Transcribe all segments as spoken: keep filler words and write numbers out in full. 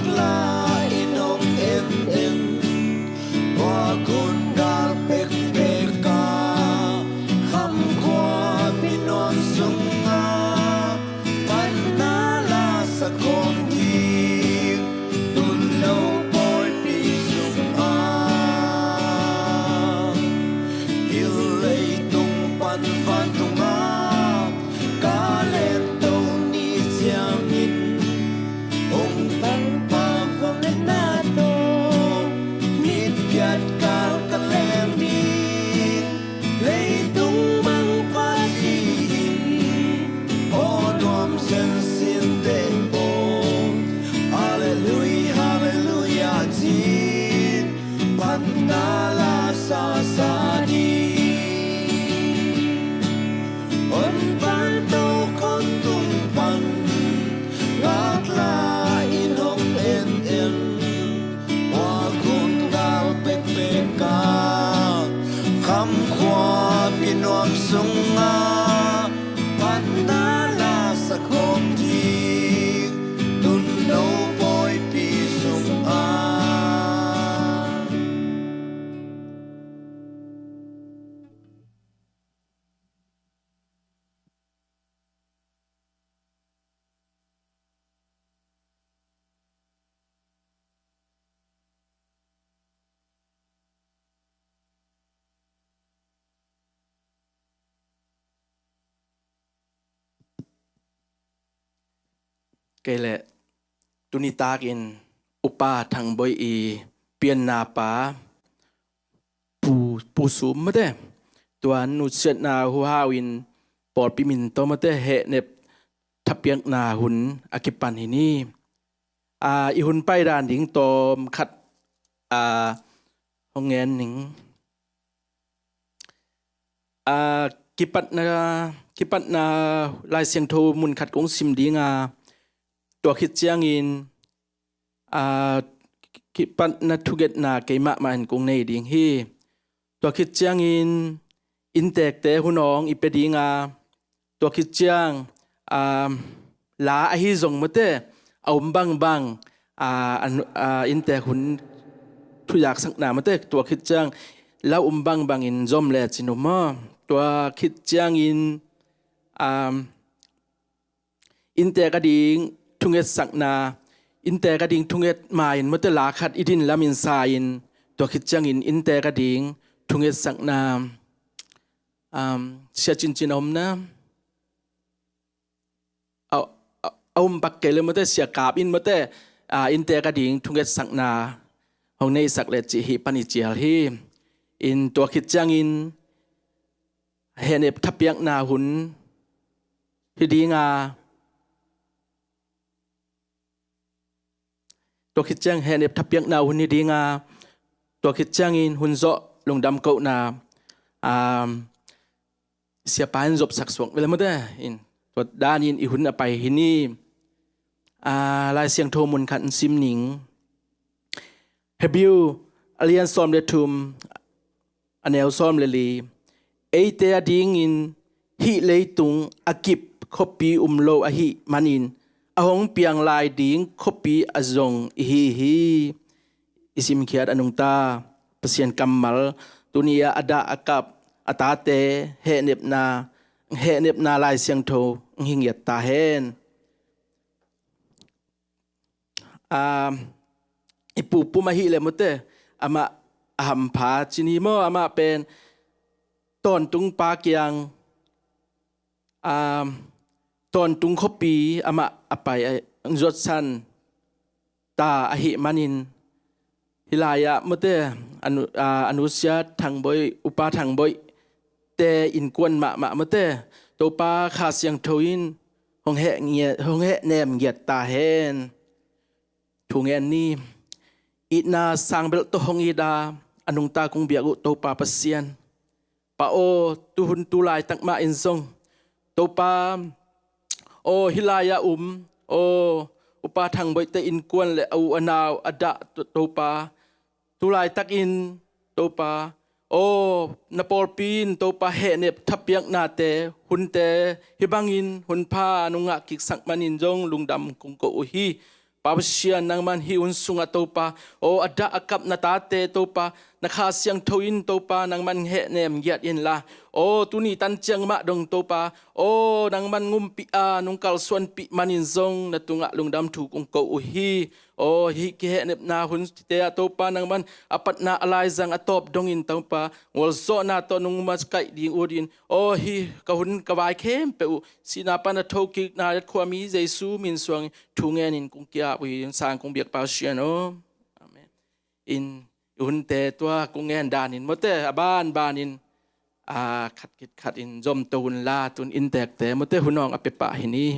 Kla in hong en en, tua gun gal pekpek a, khamkhua pi nuam sungah, panna la sak khawm ding, tun no pawipi sungah. Hih leitung pan vantungah, ka lento ni ciangin, hong tangpa vangliatna tawh, mitpiat kal ka leng ding, leitung mangpa ci-in, aw nuam sensin teng aw, Halleluia, Halleluia ci-in, panna la sa sa ding. Hong pan to khon tung pan, ngakla in hong en en, tua gun gal pekpek a, khamkhua pi nuam sungah, panna la sak khawm ding, tun no pawipi sungah. Kei le tuni takin Upa Thang Boih i pianna pa Pu, Pu Sum mate, tua nusiatna huhau in pawlpi min tawh mate hehnep thapiakna hun a kipan hi ni. Aa, i hun paidan ding tawm khat, aa, hong ngen ning. Aa, kipatna, kipatna Lai Siangtho mun khat kong sim ding a, tua khit ciangin, aa, kipatna thungetna keimah mah in kong nei ding hi. Tua khit ciangin inntekte hun awng i pia ding a, tua khit ciang, aa, la ahi zong mate, a om bangbang, aa, an, aa, inntek hun thuyaksakna mate, tua khit ciang la om bangbang in zom le cin om maw. Tua khit ciangin, aa, inntek a ding thungetsakna, inntek a ding thunget ma-in mate la khat i din lam in sa-in, tua khit ciangin inntek a ding thungetsakna, um, sia cincin a om na, a, a, a om bak kei le mate, sia kap in mate, a, inntek a ding thungetsakna hong neisak le cih hih pan i cial hi. In tua khit ciangin hehnep thapiakna hun hi ding a, tua khit ciang hehnep thapiakna hun hi ding a, tua khit ciangin hun zawh lungdam kohna, um, siapa in zopsak suak vele mate, in tua danin i hun a pai hi ni. Aa, Lai Siangtho mun khat in sim ning. Hebrew a lian sawm le thum, a neu sawm le li. Eite a dingin hih leitung a kip khuapi um lo ahih manin, a hong piang lai ding khuapi a zong ihi hi. I simkhiat a nungta Pasian kammal tuni-ah a dah a kap a tate hehnepna, hehnepna Lai Siangtho hi ngiat ta hen. Aa, i pu Pum ahih le mate, amah a hampha cin hi maw, amah pen tawntung pa kiang, aa, tawntung khuapi amah a pai a zuatsan ta ahih manin, hih lai-ah mate, a nu, aa, a nusia Thang Boih, Upa Thang Boih te innkuan mahmah mate, Topa Kha Siangtho in hong heh ngiat, hong heh nem ngiat ta hen. Thungen ni. Itna sang belh tawh hong it a, a nungta kong biak uh Topa Pasian, Pa aw, tuhun tu laitak mah in zong Topa aw, hih lai-ah um aw, Upa Thang Boih te innkuan le a u a nau a dah To, Topa, tu laitakin Topa aw, na pawlpi in Topa hehnep thapiaknate hunte hih bangin hun pha nong ngah kiksak manin zong lungdam kong ko uh hi. Pa Pasian, nangman hih hun sungah Topa, aw, a dah a kap na tate Topa, na Kha Siangtho in Topa nangman hehnem ngiat inla, aw, tuni tan ciang mah dong Topa, aw, nangman ngumpih a nong kalsuanpih manin zong na tungah lungdam thu kong ko uh hi. Aw, hih kihehnepna hunte ah Topa nangman a patna a laizang a tawp dongin Topa, ngualzawhna tawh nong makaih ding utin, aw, hih ka hun ka vai khempeuh uh sihna pan a thokikna khuami Jesu min suangin thu ngenin kong ki-ap uh hi. Sang kong biak Pa Pasian aw. Amen. In hunte tua kong ngen danin mawte a banbanin a khat khit khatin zomto unla, tun inntekte mawte hun awng a pia pah hi ni.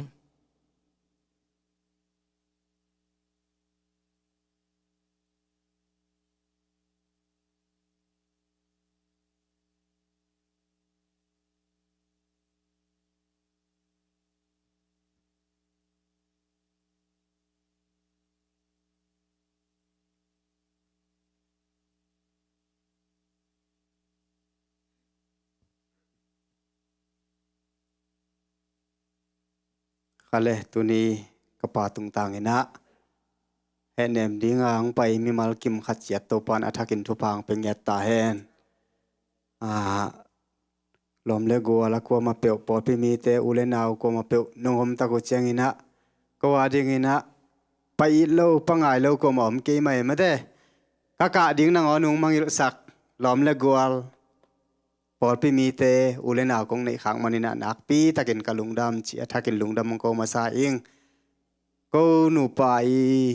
Kha le, tuni ka pa tungtang inah hehnem dinga hong pai mimal kim khat ciat Topan a thakin thupha hong pia ngiat ta hen. Ah, lawm le gual a kuamah peuh, pawlpi mite u le nau kuamah peuh nong om tak uh cianginah ko a dinginah pa it lo, pa ngai lo kuamah om kei mah e mate. Ka kah ding nangawn hong mangilhsak lawm le gual pawlpi mite u le nau kong neih khak maninah nakpi takin ka lungdam ci a thakin lungdam hong ko masa ing. Ko nupa i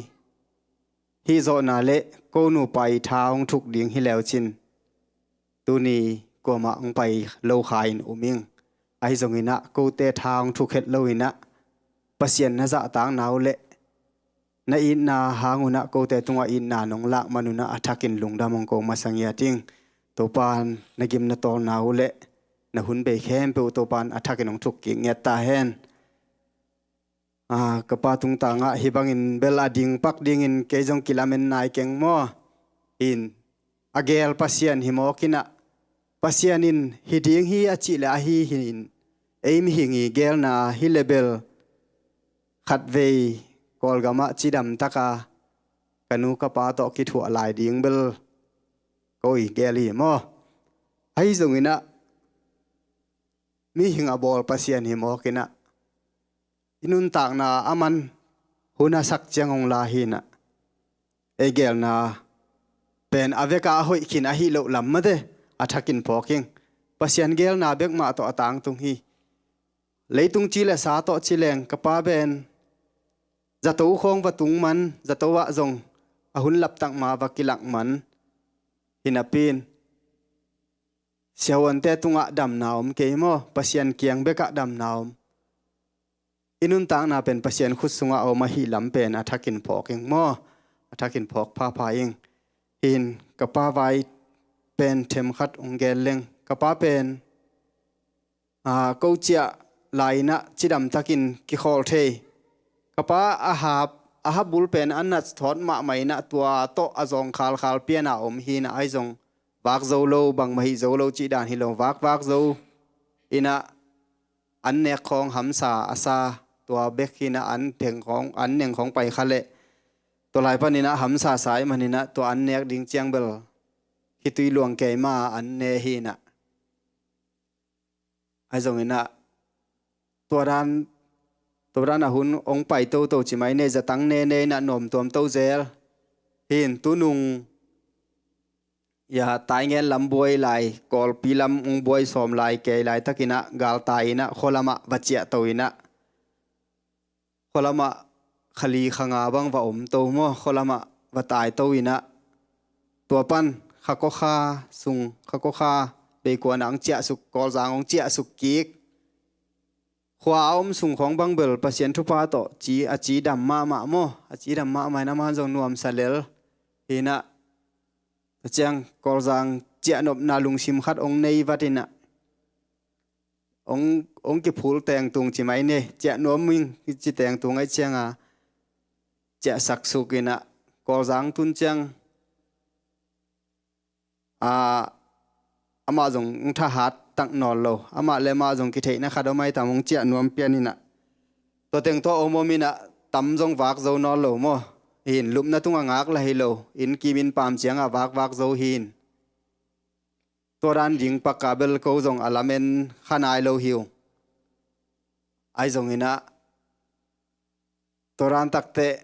hih zawhna le ko nupa i tha hong thuk ding hi leu cin tuni kuamah hong pai lo kha in um ing. Ahi zonginah kote tha hong thuk het loinah Pasian na zahtakna uh le na itna hang unah kote tungah itna nong lak man unah a thakin lungdam hong ko masa ngiat ing. Topan na gim na tawlna uh le na hun bei khempeuh Topan a thakin hong thuk kik ngiat ta hen. Ah, ka pa tungtangah hih bangin bel a ding pak dingin kei zong kilamen nai keng maw? In a geel Pasian hi mawk inah, Pasian in hi ding hi a cih le ahi hi in, ei mihing i geelna hi le bel khatvei Kawlgamah cidam taka ka nu ka pa tawh kithuah lai ding bel ko i geel hi maw? Ahi zonginah mihing a bawl Pasian hi mawk inah i nuntakna a man hun a sak ciang hong la hinah ei geelna pen a veka a hoih khin ahi loh lam mate a thakin phawk ing. Pasian geelna bek mah tawh a tangtung hi. Leitung ci le sa tawh ci leng ka pa pen zato khawng va tung man, zato ah zong a hun laptak ma va kilak man. Hi napi in siahuante tungah damna om kei maw? Pasian kiang bekah damna om. I nuntakna pen Pasian khut sungah a om ahi lam pen a thakin phawk ing maw? A thakin phawk phapha ing. Hin ka pa vai pen themkhat hong geel leng. Ka pa pen, ah, ko ciah lai inah cidamtakin kikhawl thei. Ka pa a hap, a hap bul pen a nat thawt mahmah inah tua tawh a zawng khalkhal piana om hinah ahi zong vak zo lo, bangmah hih zo lo cih dan hi lo, vakvak zo inah an nek khawng hamsa a sa, tua bek hinah an theng khawng, an neng khawng pai kha leh tua lai paninah hamsa sa ih maninah tua an nek ding ciang bel khitui luang keima an ne hinah. Ahi zonginah tua dan, tua dan a hun hong pai toto ci mai nei, zatang nene inah nuamtuam to zel. Hin tunung ia Taingen lam buai lai, Kawlpi lam hong buai sawm lai kei laitakinah galtai inah khualamah va ciahto inah khualamah khali khanga bang va omto maw, khualamah va taito inah tua pan khakokha sung, khakokha beikuanah hong ciahsuk, Kawlzang hong ciahsuk kik. Khua a om sung khawng bang bel Pasian thupha tawh ci, a cidam mahmah maw, a cidam mahmah inah man zong nuamsa lel hinah. Tua ciang Kawlzang ciahnopna lungsim khat hong nei vat inah hong, hong kiphul tengtung ci mai ni, ciah nuam ing ci tengtung aih cianga ciah saksuk inah Kawlzang tun ciang, ah, amah zong hong thahat tak nawn lo, amah le amah zong kitheihna khat om ai tam hong ciah nuam pian inah tua teng tawh om om inah tam zong vak zo nawn lo maw? Hin lupna tungah ngak lah hi lo, inn kim inn pam ciangah vakvak zo hin. Tua dan ding pakah bel ko zong a lamen kha nai lo hi uh. Ahi zongin ah tua dan takteh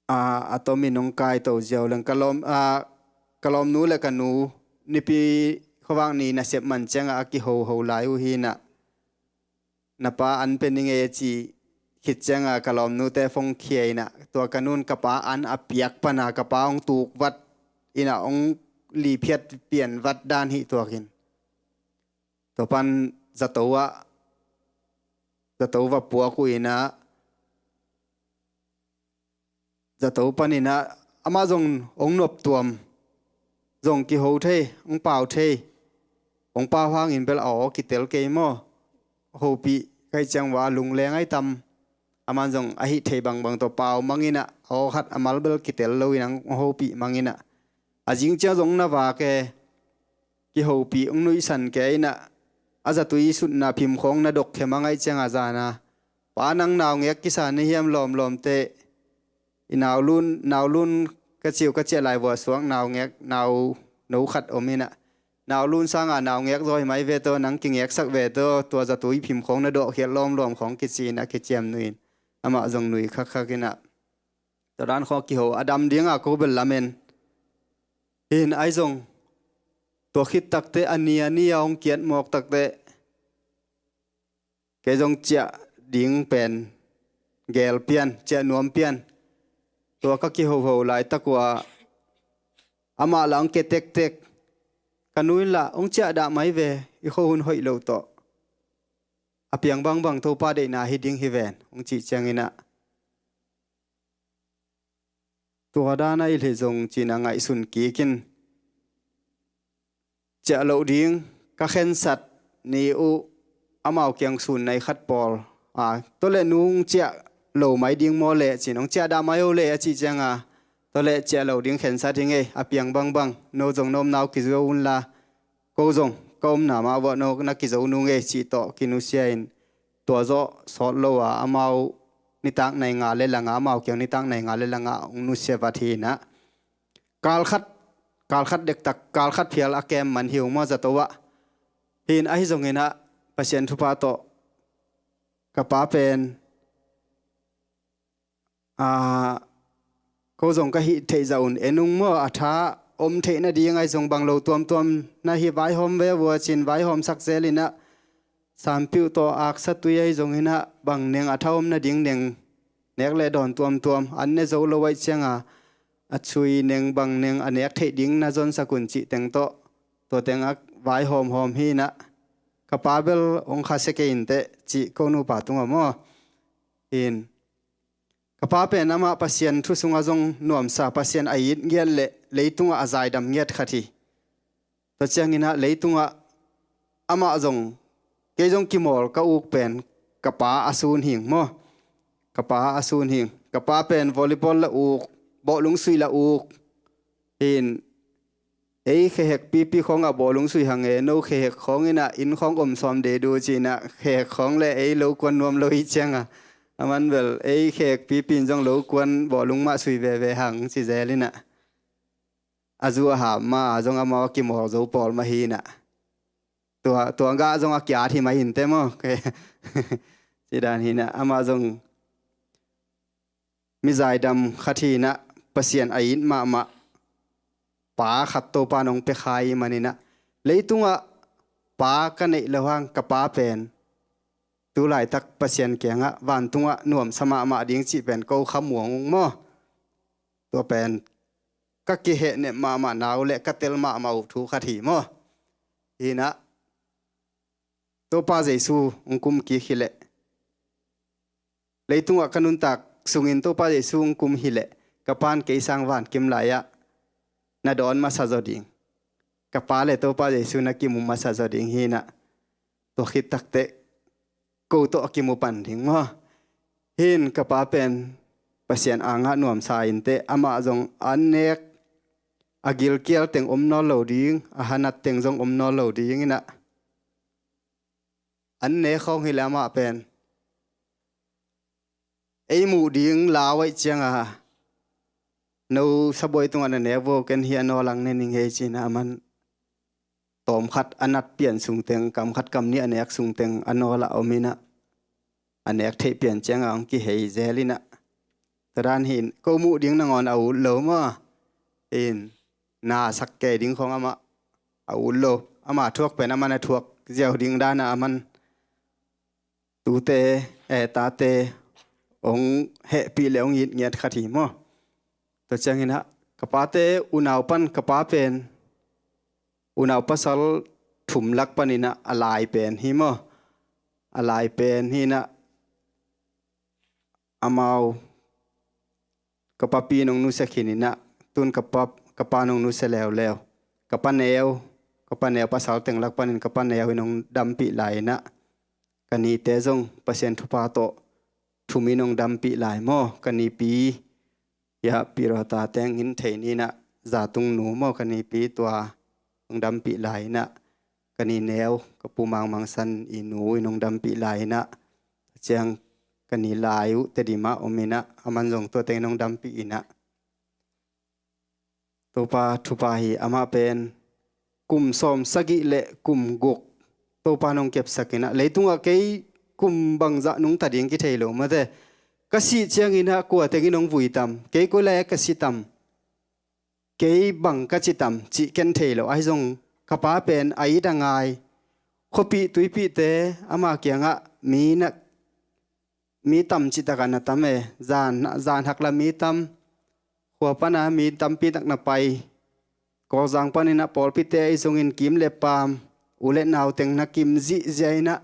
a, a tomin hong kaito ziau leng ka lawm, a, ka lawmnu le ka nu Nipi khuavak ni nasep man ciangah a kihoho lai uh hi nah. Na pa an pe ning e ci khit ciangah ka lawmnute phone khia in ah, tua ka nun ka pa an a piak pana ka pa hong tuk vat in ah hong liphiat pian vat dan hi tuakin. Tua pan zato ah, zato va puak uh in ah, zato panin ah amah zong hong noptuam, zong kiho thei, hong pau thei, hong pau hangin bel a aw kitel kei maw? Hopih ka hih ciang ua lungleng ai tam. Aman zong a hih thei bangbang tawh pau mang in ah, a aw khat a mal bel kitel lo in ah hong hopih mang in ah, a zing ciang zong na vak e, kihopih hong nuihsan kei in ah, a zatui sutna phim khawng na dok khe mang ai ciang a zan a, pa nang naungek kisa na hiam lawmlawm teh, i naulun, naulun ka ciu ka ciah lai vua suak naungek, nau no khat om in ah, naulun sanga naungek zaw hi mai ve tawh, nang kingeksak ve tawh, tua zatui phim khawng na dawhkhiat lawmlawm khawng kici in ah kiciam nuih in, amah zong nui khakkhak in ah. Tua dan khawng kiho a dam dinga ko bel lamen. Hin ai zong tua khit takteh a ni a ni a hong kiat mawk takteh kei zong ciah ding pen gel pian, ciah nuam pian. Tua ka kihoho laitak uh ah amah lah hong ke tektek. Ka nu in lah hong ciah dah mai ve, i khuahun hoih lo tawh. A piang bangbang Topa deihna hi ding hi ven, hong cih ciangin ah, tua dan a i leh zong cin a ngaihsun kik in, ciah loh ding ka khensat ni uh amau kiang sun nai khat pawl a, tua leh nung ciah lo mai ding maw leh cin, hong ciah dah mai o leh a cih cianga, tua leh ciah lo ding khensat hi ngei, a piang bangbang no zong na omna uh kizo un la, ko zong ka omna mah uah no na kizo nung ei cih tawh kinusia in, tua zawh sawt lo a amau nitak nai nga le langa, amau kiang nitak nai nga le langa hong nusia vat hi in ah, kalkhat, kalkhat dektak, kalkhat phial a kem man hi uh maw zato ah. Hin ahi zongin ah Pasian thupha tawh ka pa pen, a, ko zong ka hih theih zah un en ung maw, a tha om theih nading ai zong bang lo tuamtuam na hi vaihawm ve vua cin vaihawmsak zel in ah, sampiuh tawh aksa tui ai zongin ah bang neng a tha om nading neng nek le dawn tuamtuam, an ne zo lo ai cianga a chui neng bang neng a nek theih ding na zonsak un cih teng tawh, tua teng a vaihawmhawm hi in ah, ka pa bel hong khasia kei inteh cih ko nupa tungah maw. Hin ka pa pen amah Pasian thu sungah zong nuamsa, Pasian a it ngiat le leitungah a zaidam ngiat khat hi. Tua ciangin ah leitungah amah zong, kei zong kimawl ka uk pen ka pa a sun hing maw? Ka pa a sun hing. Ka pa pen volleyball la uk, bawhlung sui la uk. Hin ei khehek pipi khawngah bawhlung sui hang e, no khehek khawng in ah inn khawng om sawm dedu ci in ah, khehek khawng le ei lo kuan nuam lo hi cianga, aman bel ei khehek pipi in zong lo kuan bawhlung mah sui veve hang ci zel in ah, a zu a ham ma zong amau a kimawl zo pawl mah hi in ah, tua, tua gah zong a kiat hi mah inteh maw? Ci dan hi in ah, amah zong mi zaidam khat hi in ah, Pasian a it mahmah pa khat Topa in hong pia kha ahih manin ah, leitungah pa ka neih loh hang ka pa pen tu laitak Pasian kiangah vantungah nuamsa mahmah ding cih pen ko khamuang ung maw? Tua pen ka kihehnem mahmah na uh le ka tel mahmah uh thu khat hi maw? Hi in ah, Topa Jesu hong kum kik hi leh, leitungah ka nuntak sungin Topa Jesu hong kum hi leh, ka pa'n kei sang vankim lai-ah na dawn masa zaw ding, ka pa le Topa Jesu na kimu masa zaw ding hi in ah, tua khit takteh ko tawh a kimu pan ding maw? Hin ka pa pen Pasian angah nuamsa inteh, amah zong an nek, a gilkial teng om nawn lo ding, a hanat teng zong om nawn lo ding in ah, an nek khawng hi leh amah pen ei muh ding lau aih cianga no sabuai tungah na nek vo, ken hi a nawlang ne ning hei ci-in ah aman tawm khat a nat pian sungteng, kam khat kam nih a nek sungteng a nawlah om in ah a nek theih pian cianga hong kihei zel in ah. Tua dan hi in ko muh ding nangawn a ut lo maw? In na sak kei ding khong amah a ut lo. Ama thuak pen aman a thuak ziau ding dana aman tute, eh, tate hong hehpih le hong it ngiat khat hi maw? Tua ciangin ah ka pate unau pan, ka pa pen unau pasal thum lak panin ah a lai pen hi maw? A lai pen hi in ah amau ka papi nong nusia khin in ah, tun ka pa, ka pa nong nusia leuleu. Ka pa neu, ka pa neu pasal teng lak panin ka pa neu in hong dampih lai in ah, ka nite zong Pasian thupha tawh thum in hong dampih lai maw? Ka nipi, ya, Pi Rota teng in thei ni in ah, Zatung nu maw, ka nipi tua hong dampih lai in ah, ka ni neu, ka Pu Mang Mang San i nu in hong dampih lai in ah, ciang ka ni lai uh Tedim ah om in ah, aman zong tua teng in hong dampih in ah. Topa thupha hi, amah pen kum sawm sagih le kum guk Topa nong kepsak in ah, leitungah kei kum bangzah nungta ding kithei lo mate. Ka sih ciangin ah kua teng in hong vui tam, kei koi lai ah ka si tam, kei bang ka ci tam cih ken thei lo. Ahi zong ka pa pen a it a ngai. Khuapih tuipihte ama kiangah mi na, mi tam cih takah na tam e. Zan, zan hak la mi tam. Khua pana mi tampi tak na pai. Kawlzang panin ah pawlpite ahi zongin kim le paam, u le nau teng na kim zihziah in ah,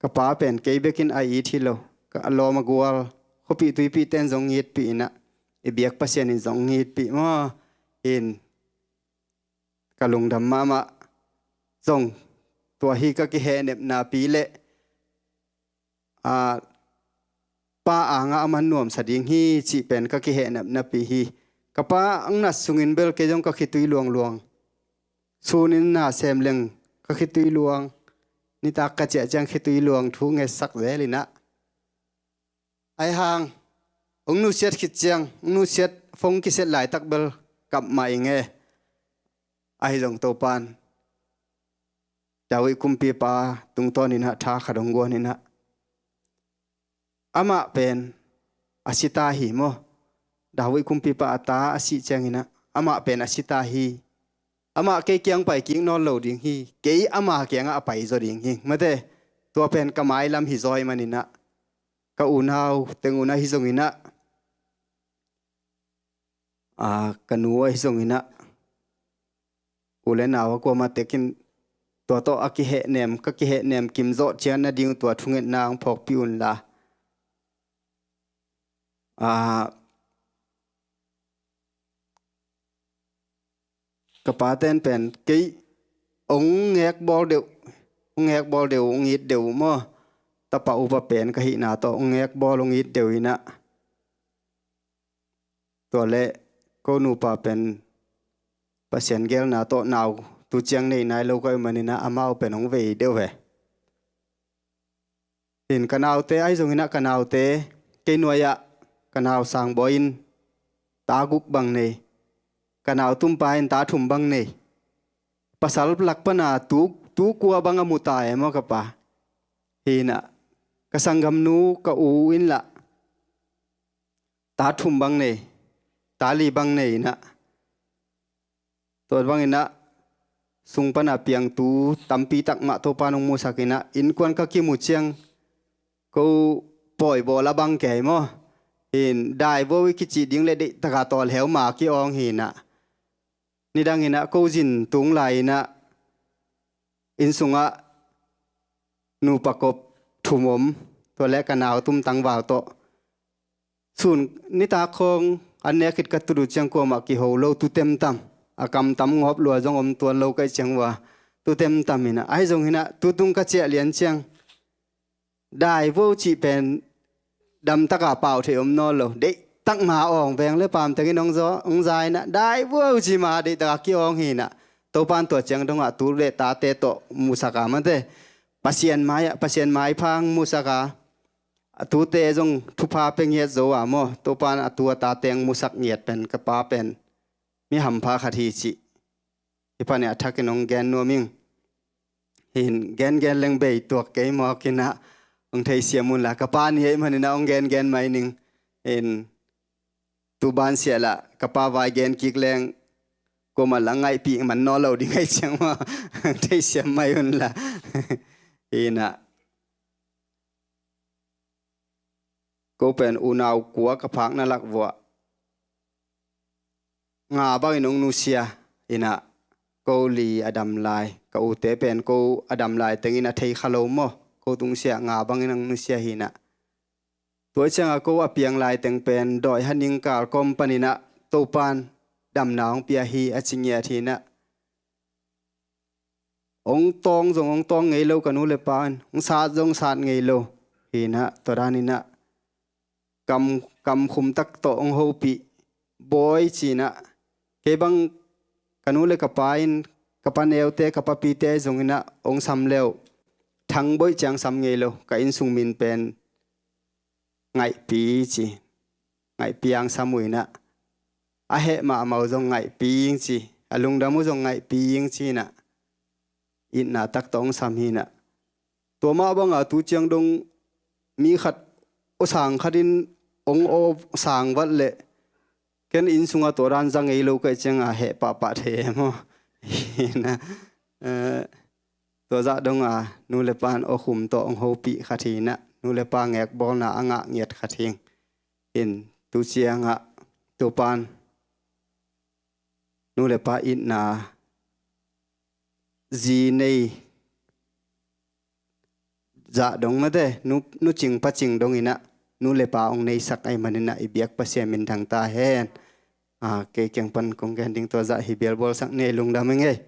ka pa pen kei bekin a it hi lo. Ka lawm a gual, khuapih tuipihte in zong itpih in ah, i biak Pasian in zong itpih maw? In ka lungdam mahmah. Zong tua hi ka kihehnepnapi le, a, pa angah aman nuamsa ding hi cih pen ka kihehnepnapi hi. Ka pa ang nat sungin bel kei zong ka khitui luangluang. Sunin na sem leng ka khitui luang. Nitak ka ciah ciang khitui luang thu ngetsak zel in ah. Ahi hang hong nusiat khit ciang, hong nusiat phone kiset laitak bel kap mah ing e. Ahi zong Topan David kumpipa tungtawn in ah tha khat hong guan in ah, amah pen a si ta hi maw? David kumpipa a ta a sih ciangin ah amah pen a si ta hi. Amah kei kiang pai kik nawn lo ding hi. Kei ama kiangah a pai zaw ding hi mate. Tua pen ka mailam hi zaw ahih manin ah, ka unau teng un ahi zongin ah, a, ka nu ahi zongin ah, u le nau a kuamah tekin tua tawh a kihehnem, ka kihehnem kim zawh ciat nading tua thungetna hong phawkpih unla. A, ka paten pen kei hong ngekbawl deuh, hong ngekbawl deuh, hong it deuh uh maw? Tapa upa pen ka hihna tawh hong ngekbawl, hong it deuh in ah, tua leh ko nupa pen Pasian geelna tawh nau tu ciang nei nai lo ka hih manin ah amau pen hong vei deuh ve. In ka naute ahi zongin ah, ka naute, kei nuai-ah ka nau Sangbawi in ta guk bang nei, ka nau Tumpa in ta thum bang nei. Pasal lak pana tu, tu kua bang a mu ta e maw ka pa? Hi in ah, ka sanggamnu ka u in lah ta thum bang nei, ta li bang nei in ah, tua bangin ah sung pana piangtu tampi tak mah Topa nong musak in ah, innkuan ka kimu ciang ko pawi bawl a bang kei maw? In daivuau i kici ding le deih taka tawlheu ma ki-awng hi in ah, nidang in ah ko zin tung lai in ah, inn sungah nupa kop thum om, tua leh ka nau tum tangval tawh. Sun nitak khawng an nek khit ka tut uh ciang kuamah kiho lo, tu temtam, a kamtam ngawp lua zong om tuan lo ka hih ciang uh a, tu temtam in ah, ahi zongin ah tu tung ka ciah lian ciang daivuau cih pen damtaka pau thei om nawn lo. Deihtak ma awng, veng le paam tengin hong za, hong za in ah, daivuau ci ma deihtaka ki-awng hi in ah, Topan tua ciang dongah tu le tate tawh musak a mate, Pasian mai-ah, Pasian maipha hong musak a, a tute zong thupha pia ngiat zo a maw, Topa'n a tu a ta teng musak ngiat pen ka pa pen mi hampha khat hi cih hih panin a thakin hong gen nuam ing. Hin gengen leng bei tuak kei mawk in ah hong theisiam un la, ka pa ni ahih manin ah hong gengen mai ning. Hin tu bansial ah ka pa vai gen kik leng kuamah la ngaihpih man nawn lo ding ahih ciang maw, hong theisiam mai un la. Hin ah ko pen unau kua ka phakna lak vuah nga bangin hong nusia. Hin ah ko li a dam lai, ka ute pen ko a dam lai tengin a thei kha lo maw, ko tungsiah nga bangin hong nusia. Hin ah tua ciangah ko a piang lai teng pen dawi haning kal kawm panin ah Topa'n damna hong pia hi a ci ngiat. Hin ah hong tawng zong hong tawng ngei lo ka nu le pa in, hong sat zong sat ngei lo. Hin ah tua danin ah kam, kam khum tak tawh hong hopih, Bawi, ci-in ah. Kei bang ka nu le ka pa in, ka pa neute, ka papite zong in ah hong sam le uh, Thang Bawi ci-in sam ngei lo. Ka innsung min pen Ngaihpi ci. Ngaihpi in sam uh. Hin ah a heh mahmah uh zong Ngaihpi ci, a lungdam uh zong Ngaihpi ci-in ah itna tak tawh hong sam. Hin ah tua mah bangah tu ciang dong mi khat, aw sang khat in hong aw sang vat leh ken inn sungah tua dan za ngei lo ka hih ciangah heh pahpah thei e maw. Hin ah, eh, tua zah dongah nu le pa'n aw khum tawh hong hopih khat hi. Hin ah nu le pa ngekbawlna a ngah ngiat khat hi. Hin tu ciangah Topa'n nu le pa itna zi nei zah dong mate, nu, nu cing pa cing dong in ah nu le pa hong neisak ahih manin ah i biak Pasian minthang ta hen. Ah, kei kiang pan kong gen ding tua zah hi. Bial bawlsak ni ei, lungdam ing ei.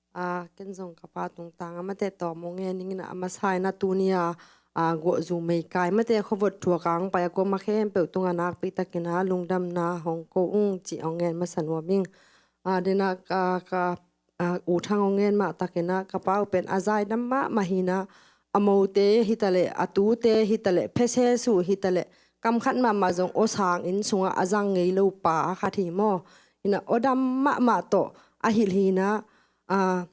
Ah, ken zong ka pa tungtang a mate tawm hong ngen ning in ah, a masa in ah tuni a, ah, guah zu meikai mate khuavot thuak a hong pai a kuama khempeuh tungah nakpi takin ah lungdamna hong ko ung cih hong ngen masa nuam ing. Ah, den ah ka, ka, ah, U Thang hong ngen mah takin ah ka pa uh pen a zaidam mahmah. Hin ah a mote hi ta leh, a tute hi ta leh, phesesu hi ta leh, kam khat mahmah zong aw sang inn sungah a zang ngei lo pa khat hi maw. Hin ah aw dam mahmah tawh a hilh. Hin ah, ah,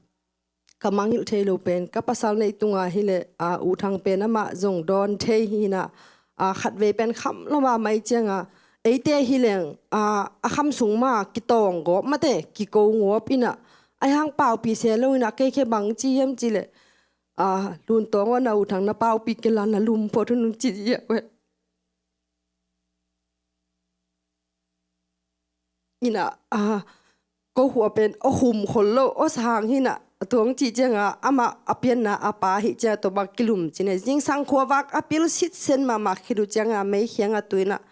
ka mangngilh thei lo pen ka pasal neih tungah hi leh, ah, U Thang pen amah zong dawn thei. Hin ah, ah, khatvei pen kham lo mahmah ahih ciangah eite hi leng, ah, a kham sung mah kitawng gawp mate, kiko gawp. Hin ah ahi hang paupih se lo. Hin ah kei khe bang ci hiam cih leh, ah, Lun Tawng aw, na U Thang na paupih kei la, na lum phot hun un ci ziau e. Hin ah, ah, ko khua pen aw khum khol lo, aw sang. Hin ah a tuang cih ciangah amah a pianna a pa ahih ciangah tua bang kilum cin e. Zingsang khuavak a pil sitsen mahmah khit uh ciangah mei khiangah tu in ah,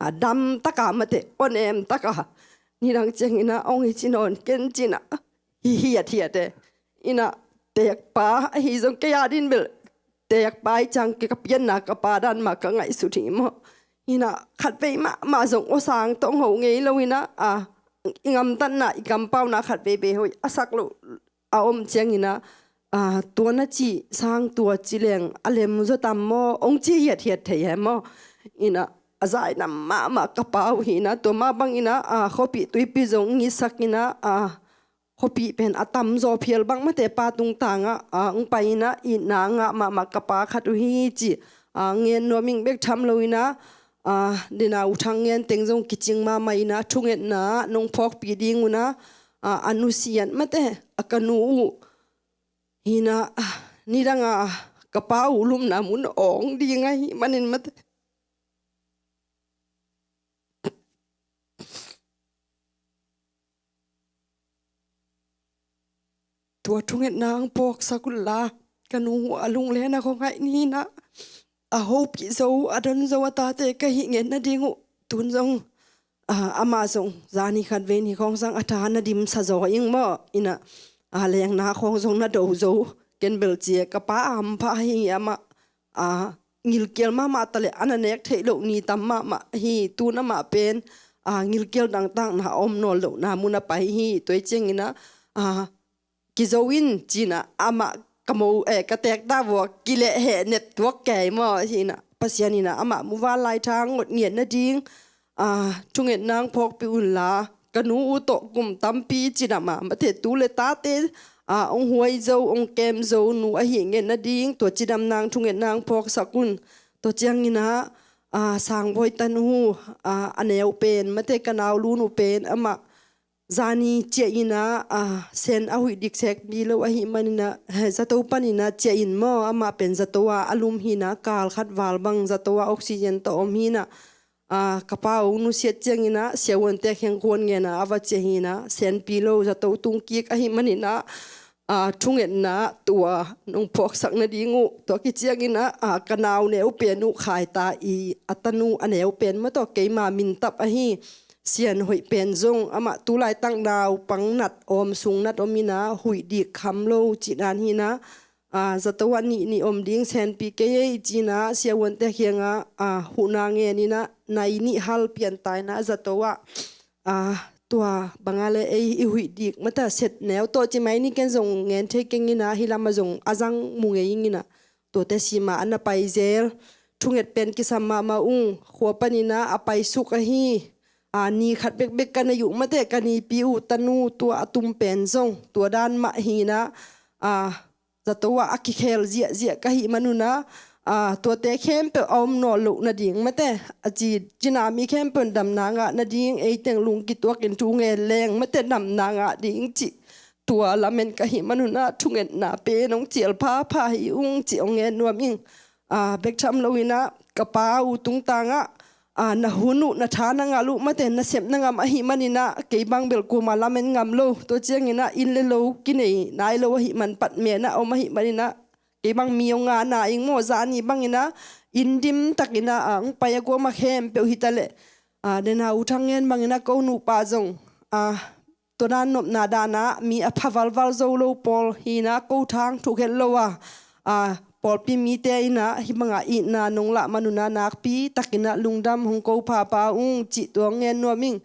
ah, dam takah mate, aw nem takah nidang ciangin ah hong hi ci nawn ken ci-in ah hi hiathiat e. Hin ah tekpa ahi zong kei a din bel tekpa ahih ciang kei ka pianna ka pa dan mah ka ngaihsut hi maw. Hin ah khatvei mahmah zong aw sang tawh hong ho ngei lo. Hin ah, ah, i gamtatna, i kampauna khatveivei hoih a sak loh a om ciangin ah, ah, tua na cih sang tua ci leng a lem zaw tam maw, hong ci hiathiat thei e maw. Hin ah a zaidam mahmah ka pa uh. Hin ah tua mah bangin ah, ah, khuapih tuipi zong hong itsak in ah, ah, khuapih pen a tamzaw phial bang mate pa tungtangah, ah, hong pai in ah itna a ngah mahmah ka pa khat uh hi cih, ah, ngen nuam ing. Bek tham lo in ah, ah, den ah U Thang ngen teng zong kicing mahmah in ah thungetna ah nong phawkpih ding un ah, ah, a nusiat mate, ah, ka nu uh. Hin ah, ah, nidangah ka pa uh lumna mun awng ding ahih manin mate, tua thungetna hong phawksak un la, ka nu a lunglenna kong ngaih ni. Hin ah a hopih zo, a don zo a tate ka hih ngen nading uh. Tun zong, ah, amah zong zani khatvei ni khawng sang a tha na dimsa zaw ing maw. Hin ah, ah, lengna khawng zong na do zo. Ken bel ci e, ka pa a hampha hi. Amah, ah, ngilkial mahmah ta leh a na nek theih loh ni tam mahmah hi. Tun amah pen, ah, ngilkial dangtakna a om nawn lohna mun a pai hi. Tua ahih ciangin ah, ah, kizo in ci-in ah amah ka mo, eh, ka teek ta vua, kileh heh net tuak kei maw, hi na, Pasian in ah amah muvanlai thang ngot ngiat nading, ah, thungetna hong phawkpih unla, ka nu uh tawh kum tampi cidam a, mate tu le tate, ah, hong huai zo, hong kem zo nu ahi nget nading, tua cidamna hong thungetna hong phawksak un. Tua ciangin ah, ah, Sangbawi tanu, ah, a neu pen, mate ka nau lun uh pen, amah zani ciah in ah, ah, sen a huih dik sekpi lo ahih manin ah, he, zato panin ah ciah in maw, amah pen zato ah a lum hi na, kal khat val bang zato ah oxygen tawh om hi na, ah, ka pa hong nusiat ciangin ah, siavuante kiang kuan ngen a, a va ciah hi na, senpi lo zato tung kik ahih manin ah, ah, thungetna tua nong phawksak nading uh, tua kiciangin ah, ah, ka nau neu pen uh khai ta i, a tanu a neu pen maw, tua keima mintap ahi, Sian Hoih pen zong, amah tu laitak naupang nat om, sung nat om in ah, huih dik kham lo cih dan hi na, ah, zato ah nih nih om ding, senpi kei ei ci in ah, siavuante kiangah, ah, huhna ngen in ah, nai nih hal pian ta in ah, zato ah, ah, tua bang a le ei i huih dik, mate set neu tawh ci mai ni, ken zong ngen thei keng in ah, hih lam ah zong a zang mu ngei ing in ah, tuate sim a na pai zel. Thunget pen kisam mahmah ung, khua panin ah a paisuk ahi, ah, ni khat bekbek ka nei uh, mate ka nipi uh tanu tua a tum pen zong tua dan mah hi na, ah, zato ah a kikhel ziahziah ka hih manun ah, ah, tuate khempeuh a om nawn loh nading, mate, a ci, cina mi khempeuh in damna ngah nading, ei teng lung kituakin thu ngen leng, mate, damna ngah ding cih, tua lamen ka hih manun ah, thungetna pen hong cial phapha hi ung cih hong ngen nuam ing. Ah, bek tham lo in ah, ka pa uh tungtang ah, ah, na hun uh, na tha na ngal uh, mate, na sep na ngam ahih manin ah, kei bang bel kuama lamen ngam lo. Tua ciangin ah, inn le lo kinei nai lo ahih man, pat men ah om ahih manin ah, kei bang mi hong nga na ing maw, zani bangin ah, inn dim takin ah, ah, hong pai a, kuama khempeuh hi ta leh, ah, den a U Thang Ngen bangin ah, ko nupa zong, ah, tua dan nopna dan ah mi a pha valval zo lo pawl hi na, ko thang thuk het lo a, ah, pawlpi mite in ah hih bang a itna nong lah manun ah, nakpi takin ah lungdam hong ko phapha ung cih tua hong ngen nuam ing.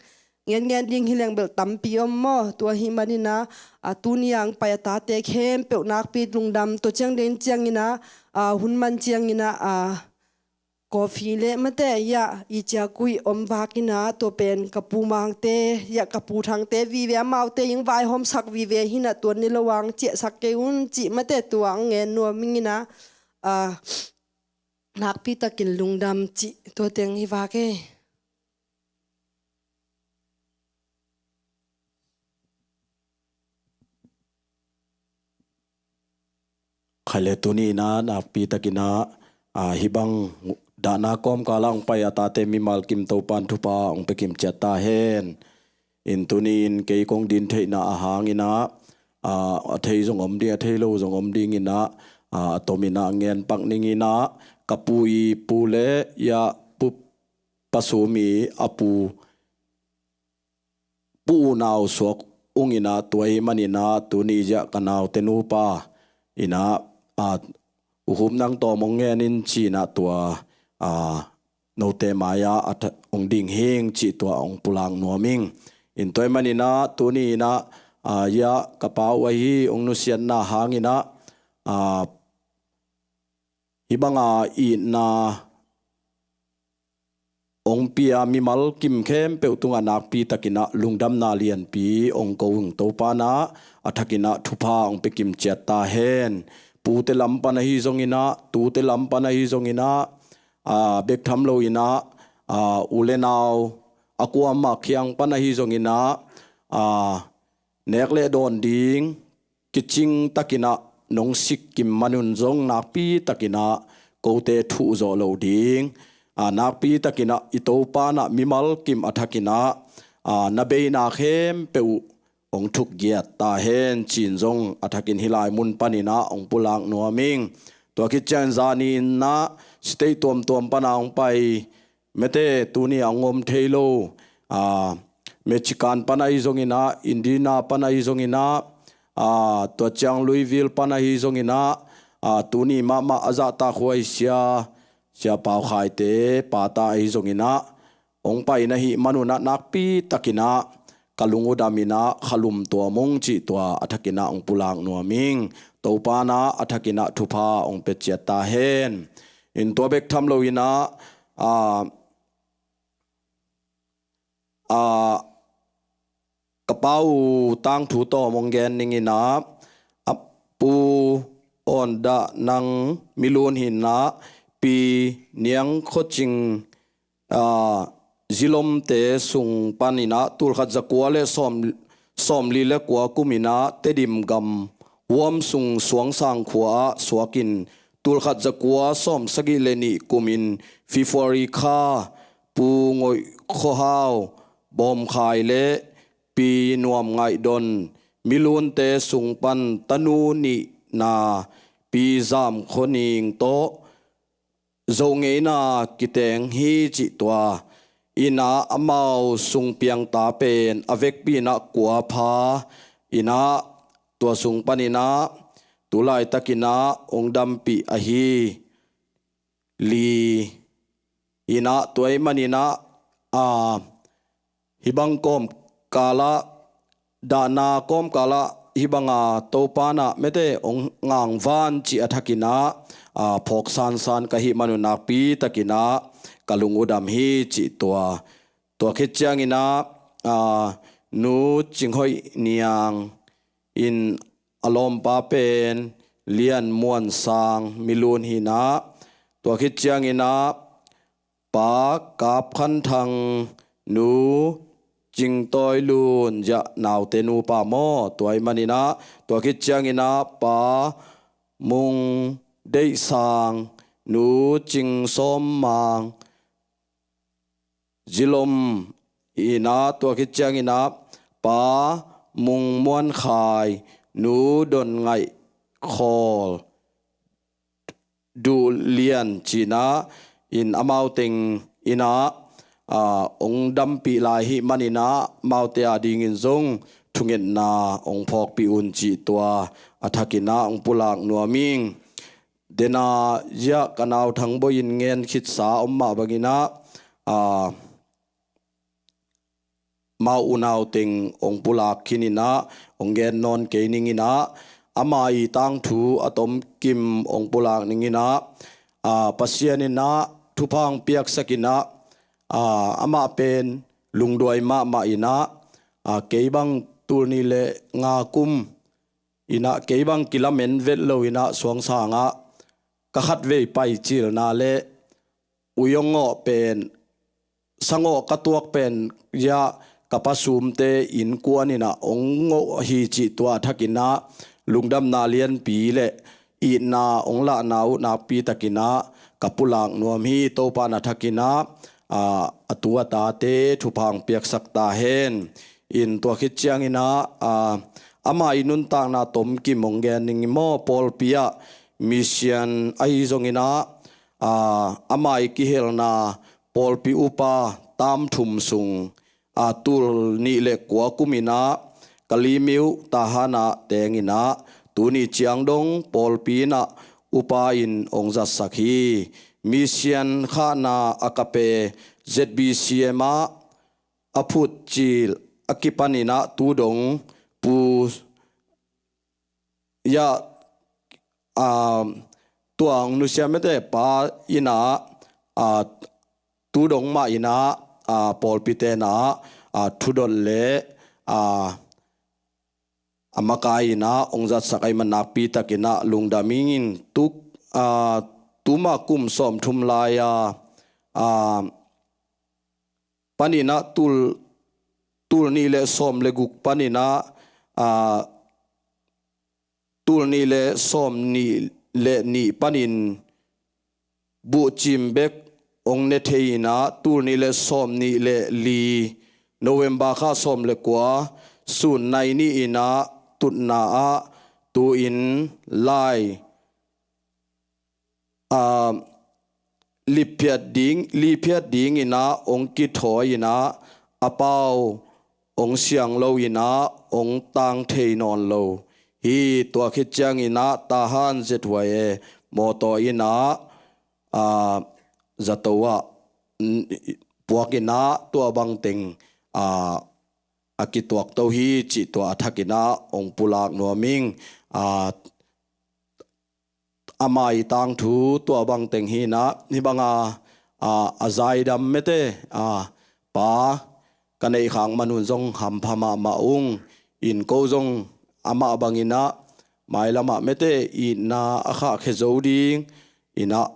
Ngen ngen ding hi leng bel tampi om maw, tua hih manin ah, ah, tuni a hong pai a tate khempeuh nakpi lungdam. Tua ciang den ciangin ah, ah, hun man ciangin ah, ah, coffee le, mate, ya, i ciakui om vak in ah, tua pen ka pu Mangte, ya, ka pu Thangte vive, amaute in vaihawmsak vive hi na, tua ni lo a hong ciahsak kei un cih, mate, tua hong ngen nuam ing in ah, ah, nakpi takin lungdam cih, tua teng hi vak e. Khaile, tuni in ah nakpi takin ah, ah, hih bang dahna kawmkal ah hong pai a tate mimal kim Topa'n thupha hong pia kim ciat ta hen. In tuni in kei kong din theihna a hang in ah, ah, a thei zong om ding, a thei lo zong om ding in ah, ah, a tom in ah ngen pak ning in ah, ka pu i pu le, ya, pu, Pa Sum i a pu, pu unau suak ung in ah, tua hih manin ah tuni ziah ka naute nupa in ah, ah, U Hup, nang tawm hong ngen in ci in ah, tua, ah, note mai-ah a tha-, hong ding hing cih tua hong pulak nuam ing. In tua hih manin ah tuni in ah, ah, ya, ka pa uh ahi, hong nusiatna hang in ah, ah, hih bang a itna hong pia mimal kim khempeuh tungah nakpi takin ah lungdamna lianpi hong ko ung. Topa'n ah a thakin ah thupha hong pia kim ciat ta hen. Pute lam pan ahi zongin ah, tute lam pan ahi zongin ah, ah, bek tham lo in ah, ah, u le nau a kuamah kiang pan ahi zongin ah, ah, nek le dawn ding kicing takin ah nong sik kim manun zong nakpi takin ah kote thuh zawh loh ding, ah, nakpi takin ah i Topa'n ah mimal kim a thakin ah, ah, na beina khempeuh uh hong thuk giat ta hen ci-in zong a thakin hih lai mun panin ah hong pulak nuam ing. Tua khit ciangin zani in ah state tuamtuam pan ah hong pai, mate, tuni a hong om thei lo, ah, Michigan pan ahi zongin ah, Indiana pan ahi zongin ah, ah, tua ciang Louisville pan ahi zongin ah, ah, tuni mahmah a zahtak huai sia, Sia Pau Khaite pa ta ahi zongin ah, hong pai na hih manun ah nakpi takin ah ka lung uh dam in ah khalum tuam ung cih tua a thak in ah hong pulak nuam ing. Topa in ah a thak in ah thupha hong pia ciat ta hen. In tua bek tham lo in ah, a, a, ka pa uh tangthu tawm hong gen ning in ah, a Pu Awn Dah Nang Milun hi in ah, Pi Niang Khua Cing, a, Zilomte sung pan in ah tul khat za kua le sawm, sawmli le kua kum in ah Tedim gam Huam sung Suangsang khua ah suak in, tul khat za kua sawm sagih le nih kum in February kha Pu Ngoih Khua Hau Bawm Khai le Pi Nuam Ngaih Don Milunte sung pan tanu nihna Pi Zam Khua Ning tawh Zo ngeina kiteng hi cih tua in ah amau sung piangta pen a vekpi in ah kua pha in ah, tua sung pan in ah tu laitak in ah hong dampih ahi li in ah, tua ahih man in ah, a, hih bang kawmkal ah, dahna kawmkal ah hih bang a Topa in ah mite hong ngangvan cih a thak in ah, a, phawk sansan ka hih man un nakpi tak in ah ka lung uh dam hi cih tua. Tua khit ciang in ah, a, Nu Cing Hoih Niang in a lawmpa pen Lian Muan Sang Milun hi in ah, tua khit ciang in ah Pa Kap Khan Thang, Nu Cing Tawi Lun, Zia naute nupa maw, tua ahih man in ah, tua khit ciang in ah Pa Mung Deih Sang, Nu Cing Sawm Mang, Zilom in ah, tua khit ciang in ah Pa Mung Muan Khai, Nu Don Ngaih Khawl, Duh Lian ci in ah, in amau teng in ah, a, hong dampih lai ahih man in ah amaute a ding in zong thungetna hong phawkpih un cih tua a thak in ah hong pulak nuam ing. Dena Zia ka nau Thang Bawi in ngen khitsa om mah bang in ah, a, amau unau teng hong pulak khin in ah hong gen nawn kei ning in ah, ama i tangthu a tomkim hong pulak ning in ah, a, Pasian in ah thupha hong piaksak in ah, a, amah pen lungduai mahmah in ah, a, kei bang tul nih le nga kum in ah kei bang kilamen vet lo in ah Suangsang ah ka khatvei pai cilna le uiawngawh pen, sangawh ka tuak pen, Zia ka pa Sumte innkuan in ah hong ngawh hi cih tua a thak in ah lungdamna lianpi le itna hong lahna uh nakpi tak in ah ka pulak nuam hi. Topa in a thak in ah, a, a tu a tate thupha hong piaksak ta hen. In tua khit ciang in ah, a, ama i nuntakna tomkim hong gen ning i maw, pawlpi ah mission ahi zong in ah, a, ama i kihelna pawlpi upa tam thum sung, a, tul nih le kua kum in ah Kalaymyo Tahan ah teng in ah tuni ciang dong pawlpi in ah upa in hong zatsak hi. Mission khahna a kape Z B C M ah a phut cil a kipan in ah tu dong Pu Zia, a, tua hong nusia mite pa in ah, a, tu dong mah in ah, a, pawlpite in ah, a, thudot le, a, a makai in ah hong zatsak ahih man nakpi tak in ah lungdam ing. In tu, a, tuma kum sawmthum lai a, a, pan in ah tul, tul nih le sawm le guk pan in ah, a, tul nih le sawm nih le nih panin buhcim bek hong ne thei in ah, tul nih le sawm nih le li November kha sawm le kua sun nai ni in ah tutna ah tu-in lai, a, liphiat ding, liphiat ding in ah hong kithawi in ah, a pau hong siang lo in ah hong tang thei nawn lo hi. Tua khit ciang in ah Tahan Z Y A mawtaw in ah, a, zato ah, n-, puak in ah tua bang teng, a, a kituakto hi cih tua a thakin ah hong pulak nuam ing. A, ama i tangthu tua bang teng hi in ah, hih banga, a, a zaidam mete, a, pa ka neih khak man un zong hampha mahmah ung. In ko zong amah bangin ah mailamah mete itna a khahkhia zo ding in ah,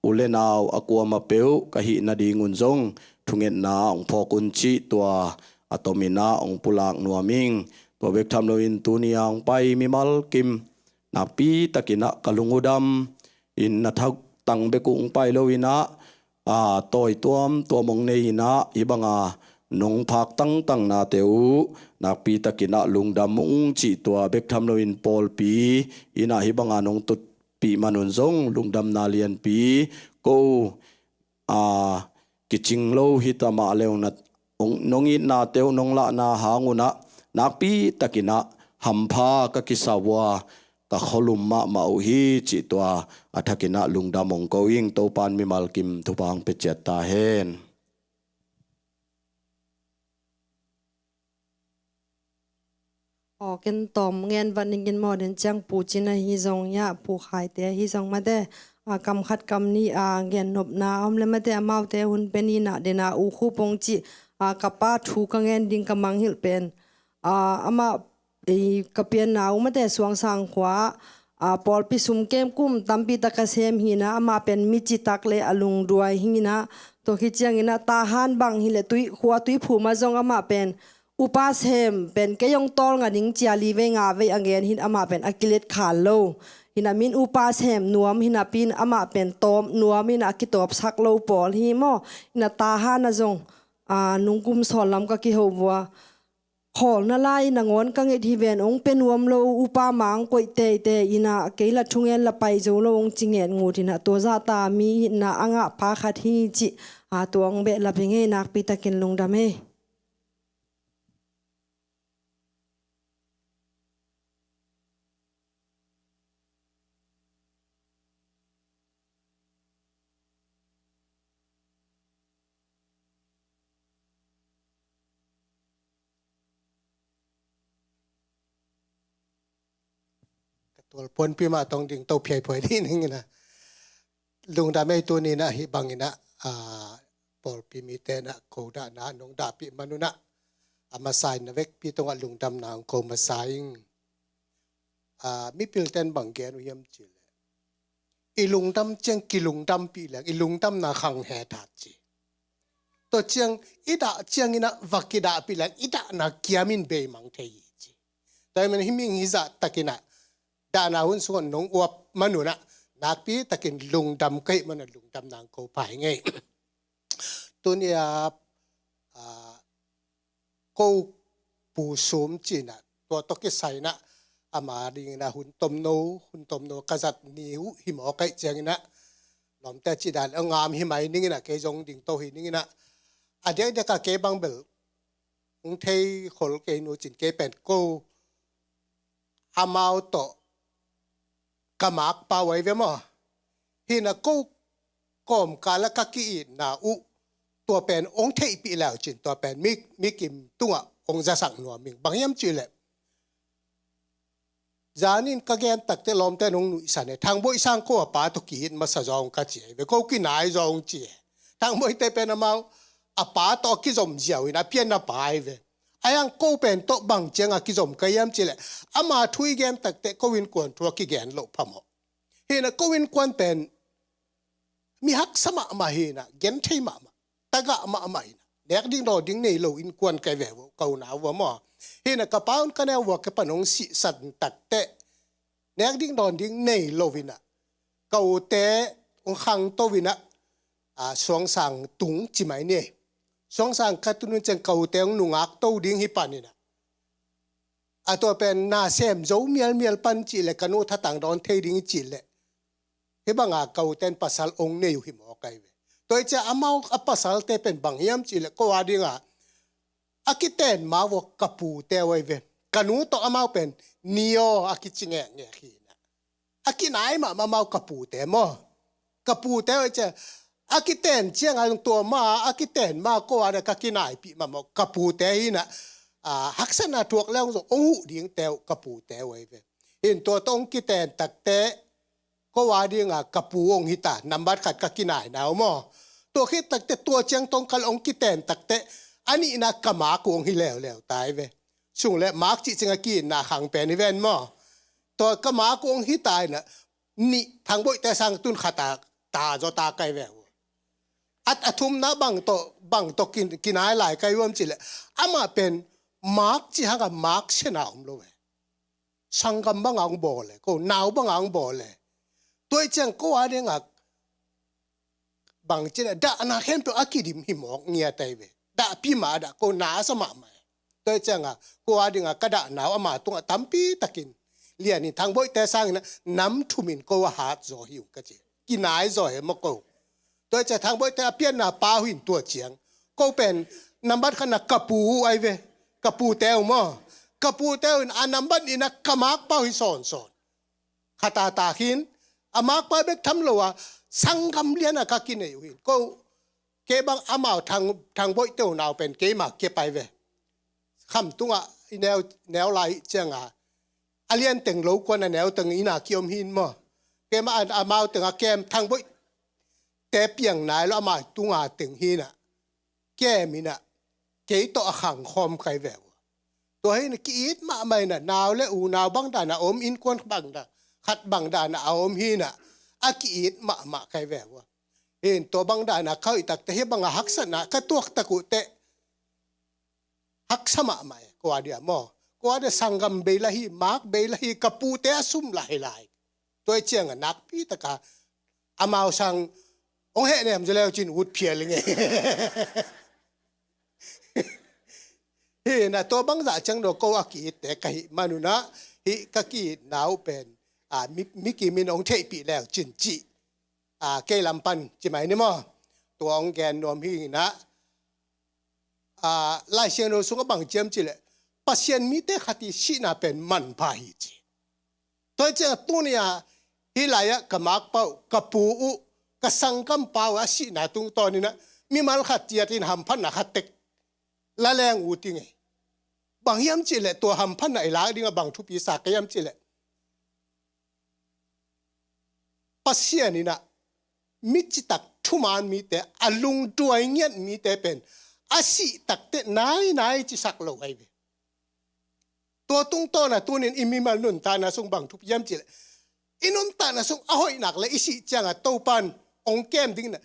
u le nau a kuamah peuh ka hih nadingun zong thungetna hong phawk un cih tua a tomin ah hong pulak nuam ing. Tua bek tham loin tuni a hong pai mimal kim nakpi takin ah ka lung uh dam in, na thautang bek uh hong pai loin ah, a, tawi tuamtuam hong nei in ah, hih banga nong phak tangtangnate uh nakpi takin ah lungdam ung cih tua bek tham loin pawlpi in ah hih banga nong tutpih man un zong lungdamna lianpi ko, a, kicing lo hi ta mah le ung, na, ung, nong itnate uh nong lahna hang un ah nakpi takin ah hampha ka kisa uh a, ka khualum mahmah uh hi cih tua a thakin ah lungdam hong ko ing. Topa'n mimal kim thupha hong pia ciat ta hen. Aw, ken tawm ngen vat ning in maw, den ciang Pu Cin ahi zong, ya, Pu Khaite ahi zong mate, a, kam khat kam nih, a, gen nopna a om le mate, amaute hun pia ni in ah, den a U Khup hong cih, a, ka pa thu ka ngen ding ka mangngilh pen, a, amah, i, ka pianna uh mate Suangsang khua, a, pawlpi sum kem kum tampi tak a sem hi in ah, amah pen mi citak le a lungduai hi in ah, tua khit ciangin ah Tahan bang hi le Tui, khua Tuiphum ah zong amah pen upa sem pen kei hong tawlnga ding ci a li vei nga vei a ngen hi in, amah pen a kilet khal lo hi in ah, min upa sem nuam hi in ah, pi in amah pen tawp nuam hi in ah, a kitawpsak lo pawl hi maw. Hi in ah Tahan ah zong, a, nung kum sawl lam ka kiho uh a, khawlna lai nangawn ka nget hi ven, hong pia nuam lo, upa mang koih teitei hi in ah, kei la thungen la pai zo lo hong ci nget ngut hi in ah, tua zahta mi hi in ah a ngah pa khat hi cih, a, tua hong behlap hi ing ei, nakpi takin lungdam ei. Ka tual puanpi mah tawh ding to phiaiphuai ding ning in ah. Lungdam ei, tuni in ah hih bangin ah, a, pawlpi mite in ah ko dahna nong dahpih man un ah, a masa in na vekpi tungah lungdamna hong ko masa ing. A, mipilte'n bang gen uh hiam cih leh, i lungdam ciang kilungdampih leng i lungdamna khang het hat ci. Tua ciang i dah ciangin ah va kidahpih leng i dahna kiam in beimang thei hi ci. Tua ahih manin hih ming hih zah takin ah dahna hun sungah nong uap man un ah nakpi takin lungdam ka hih man un ah lungdamna hong ko pah ing ei. Tuni a, a, ko Pu Sum ci in ah, tua tawh kisai in ah, ama dingin ah hun tomno, hun tomno ka zat ni uh hi mawk ahih ciangin ah, lawmte cih dan a ngam hi mai ning in ah, kei zong ding to hi ning in ah, a diakdiak a kei bang bel hong thei khol kei nu cin, kei pen ko amau tawh ka makpa uh ahi ve maw. Hi in ah ko kawmkal ah ka ki-itna uh tua pen hong theihpih le uh cin, tua pen mi, mi kim tungah hong zasak nuam ing. Bang hiam cih leh, zanin ka gen takteh lawmte'n hong nuihsan e, Thang Bawi Sang ko a pa tawh ki-it masa zaw ung ka ci ahi ve, ko kinai zaw ung ci e. Thang Bawite pen amau a pa tawh a kizom ziau in a pian a pa ahi ve. Ahi hang ko pen tawh bang ciang a kizom ka hiam cih leh, ama thu i gen takteh ko innkuan thu a kigen loh phamawh. Hi in ah ko innkuan pen mi haksa mahmah hi in ah, genthei mahmah, tagah mahmah hi in ah, nek ding dawn ding nei lo innkuan ka hi ve uh, ka unau uh a maw. Hi in ah ka pa un ka neu uh a kipan hong sihsan takteh nek ding dawn ding nei lo in ah, ka ute hong khangto in ah, a, Suangsang tung ci mai ni. Suangsang ka tun un ciang ka ute hong nungak to ding hi pan in ah, a, tua pen na sem zo mialmial pan cih leh ka nu thatang dawn thei ding cih leh, hih banga ka ute'n pasal hong nei uh hi mawk ahi ve. Tua hi ciang amau a pasalte pen bang hiam cih leh, ko a dingah a kiten ma uh a ka pute uh ahi ve. Ka nu tawh amau pen ni aw a kici ngekngek hi in ah, a kinai mahmah amau ka pute maw. Ka pute uh ahi ciang a kiten ciang a tua ma, a kiten ma ko a dingah ka kinaipih mahmah ka pute hi in ah, a, haksatna thuak le hong zong hong huh dingte uh ka pute uh ahi ve. Hi in tua tawh hong kiten takteh ko a dinga ka pu hong hi ta, nambat khat ka kinaina uh maw. Tua khit takteh tua ciang tawh hong kal hong kiten takteh a nihna ka mak uh hong hi leuleu ta ahi ve. Sung le mak cih ciang a ki-itna khang pen hi ven maw. Tua ka mak uh hong hi ta in a nih Thang Boihte sang tun khat a ta zaw ta ka hi ve uh. A, a thumna bang tawh, bang tawh kin, kinai lai ka hi uh hiam cih leh amah pen mak cih hanga mak siana om lo ve. Sanggam banga hong bawl e, ko nau banga hong bawl e. Tua ahih ciang ko a dinga bangci in a dahna khempeuh a kidim hi mawk ngiat ahi ve. Dahpi mah a dah, ko na a sa mahmah e. Tua ahih cianga ko a dinga ka dahna uh ama tungah tampi takin lian in Thang Boihte sangin a nam thumin ko a hat zaw hi ung ka ci. Kinai zaw hi maw ko. Tua ahih ciang Thang Boihte a pianna pa uh hi in tua ciang ko pen nambat khatna ka pu uh ahi ve. Ka pute uh maw. Ka pute uh in a nambat nihna ka makpa uh hi sawnsawn. Khat a tak hi in a makpa bek tham lo a sanggam liana ka kinei uh hi in. Ko kei bang amau Thang, Thang Boihte uh nau pen keima kep ahi ve. Kham tungah i neu, neu lai cianga a lianteng lo kuan a neuteng inn a kiom hi in maw. Keima a, amau teng a kem Thang Boihte piang nai lo ama tunga teng hi in a kem in a kei tawh a khangkhawm ka hi ve uh. Tua hi in a ki-it mahmah in a nau le unau bang dana a om, innkuan bang da, khat bang dana a om hi in a a ki-it mahmah ka hi ve uh. Hi in tua bang dana ka hoih takteh hi banga haksatna ka tuak tak uh teh haksa mahmah e, ko a dia maw. Ko a dia sanggam bei lah hi, mak bei lah hi, ka pute a sum lah hi lai. Tua ahih cianga nakpi taka amau sang hong hehnem zaw leu cin ut phial ing e. Hi in a tua bangzah ciang daw ko a ki-itte ka hih man un a hih ka ki-itna uh pen, a, mi, mi kimin hong theihpih leu cin cih, a, kei lam pan ci mai ni maw. Tua hong gen nuam hi in a, a, Lai Siangtho sungah bang ci hiam cih leh Pasian mite khat i sihna pen manpha hi ci. Tua hi ciangah tuni-a hih lai-ah ka makpa uh, ka pu uh, ka sanggampa uh a sihna tungtawn in a mimal khat ciat in hamphatna khat tek la leng uh ti ngei. Bang hiam cih leh tua hamphatna i lak dingah bang thupi sa ka hiam cih leh Pasian in a mi citak thuman mite, a lungduai ngiat mite pen a sih takteh nai nai cisak lo ahi ve. Tua tungtawn a tunin i mimal nuntakna sung bang thupi hiam cih leh i nuntakna sung a hoih nak leh i sih ciangah Topan hong kem ding in a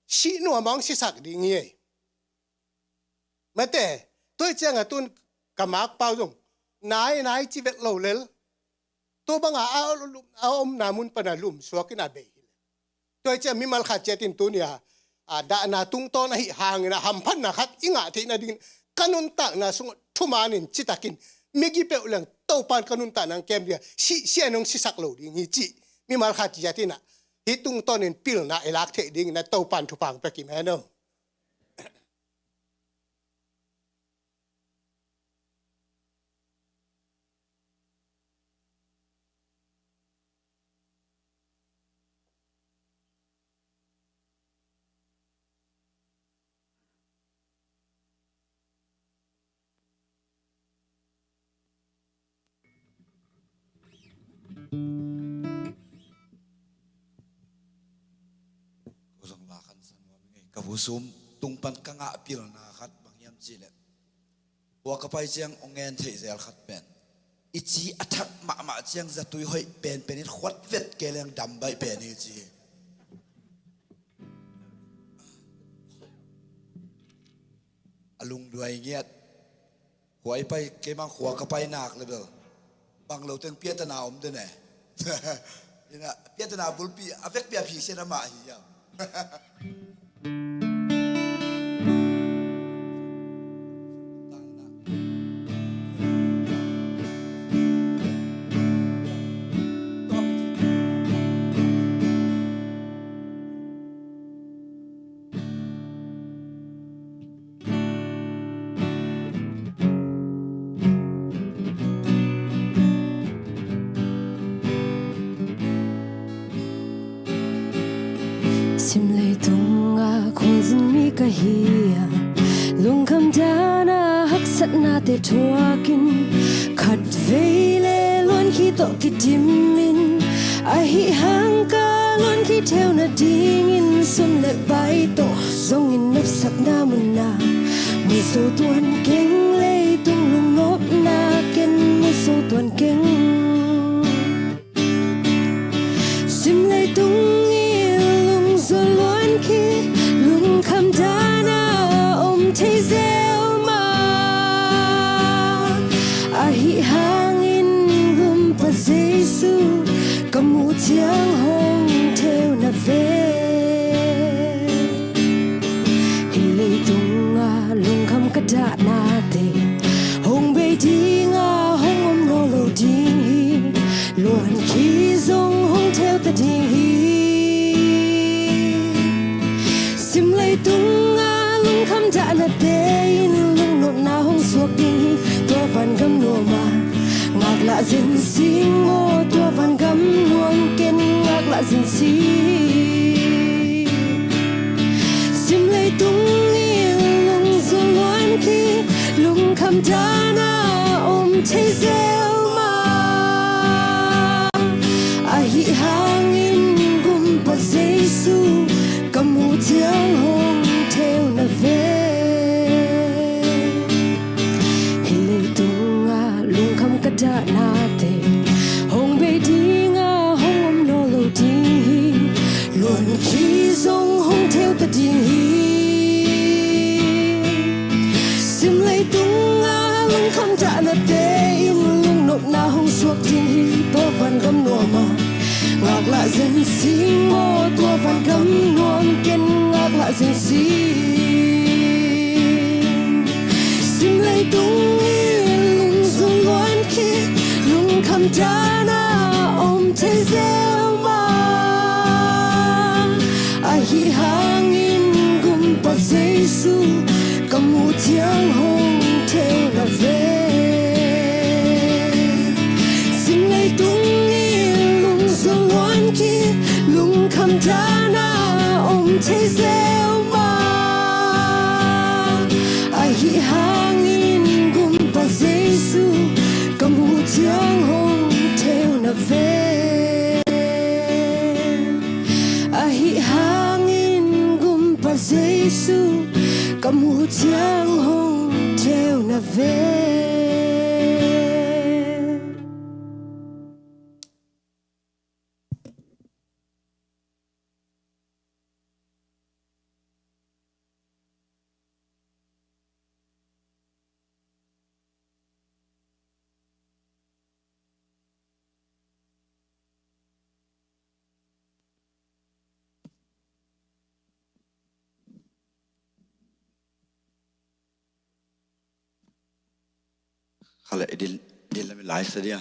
sih nuam a hong sisak ding hi ei. Mate, tua hi ciangah tun ka makpa uh zong nai nai ci vet lo lel. Tua banga a, a, a omna mun pana lumsuak in a bei hi lel. Tua hi ciang mimal khat ciat in tuni-a, a, dahna tungtawn ahih hangin a hamphatna khat i ngah theih nadingin ka nuntakna sungah thumanin citakin migi peuh leng Topan ka nuntakna hong kem ding a, sih sian hong sisak lo ding hi cih mimal khat ciat in a hih tungtawnin pilna i lak theih dingin a Topan thupha hong pia kim hen aw. Ko zong la khan san nuam ing ei. Ka busum tung pan ka ngah pilna khat bang hiam cih leh, khua ka pai ciang hong ngen theih zel khat pen, i ci a that mahmah ciang zatui hoih penpen in khuat vet kei leng dam baih pen hi ci. A lungduai ngiat. Khua i pai, keimah khua ka pai nak le bel bang lo teng piatana om den e. Ina, piatana bulpi a vekpi a phisian amah hi hiam? Sim leitungah khualzin mi ka hi a, lungkham dana haksa nate thuakin, khatvei le luankhi tawh kidimin, ahi hang ka luankhi theu nadingin sum le pai tawh zongin nopsakna munah muso tuan keng, leitung lungnopna ken muso tuan keng. Sim leitung i lungzul luankhi, lungkham dana om thei zeu mah. Ahi hangin Gumpa Jesu ka muh ciang hong theu na ve. Hih leitungah lungkham ka dahnate hong bei dinga hong om nawn lo ding hi. Luankhi zong hong theu ta ding hi. Sim leitungah lungkham dahnate in lungnopna hong suak ding hi. Tua vangam nuamah ngaklah zen sing maw, tua vangam nuam ken ngaklah zen sing. Sim leitung i lungzul luankhi, lungkham dana om thei zeu mah. Ahi hangin Gumpa Jesu ka muh ciang hong theu na ve. Hih leitungah lungkham ka dahnate hong bei dinga hong om nawn lo ding hi. Luankhi zong hong theu ta ding hi. Sim leitungah lungkham dahnate in lungnopna hong suak ding hi. Tua vangam nuamah ngaklah zen sing maw, tua vangam nuam ken ngaklah zen sing. Sim leitung i lungzul luankhi, lungkham dana om thei zeu mah. Ahi hangin Gumpa Jesu ka muh ciang hong theu na ve. Sim leitung i lungzul luankhi, lungkham dana om thei zeu mah. Ahi hangin Gumpa Jesu ka muh ciang hong theu na ve. Ahi hangin Gumpa Jesu ka muh ciang hong theu na ve. Khaleh dil, dil lam lai sa dia.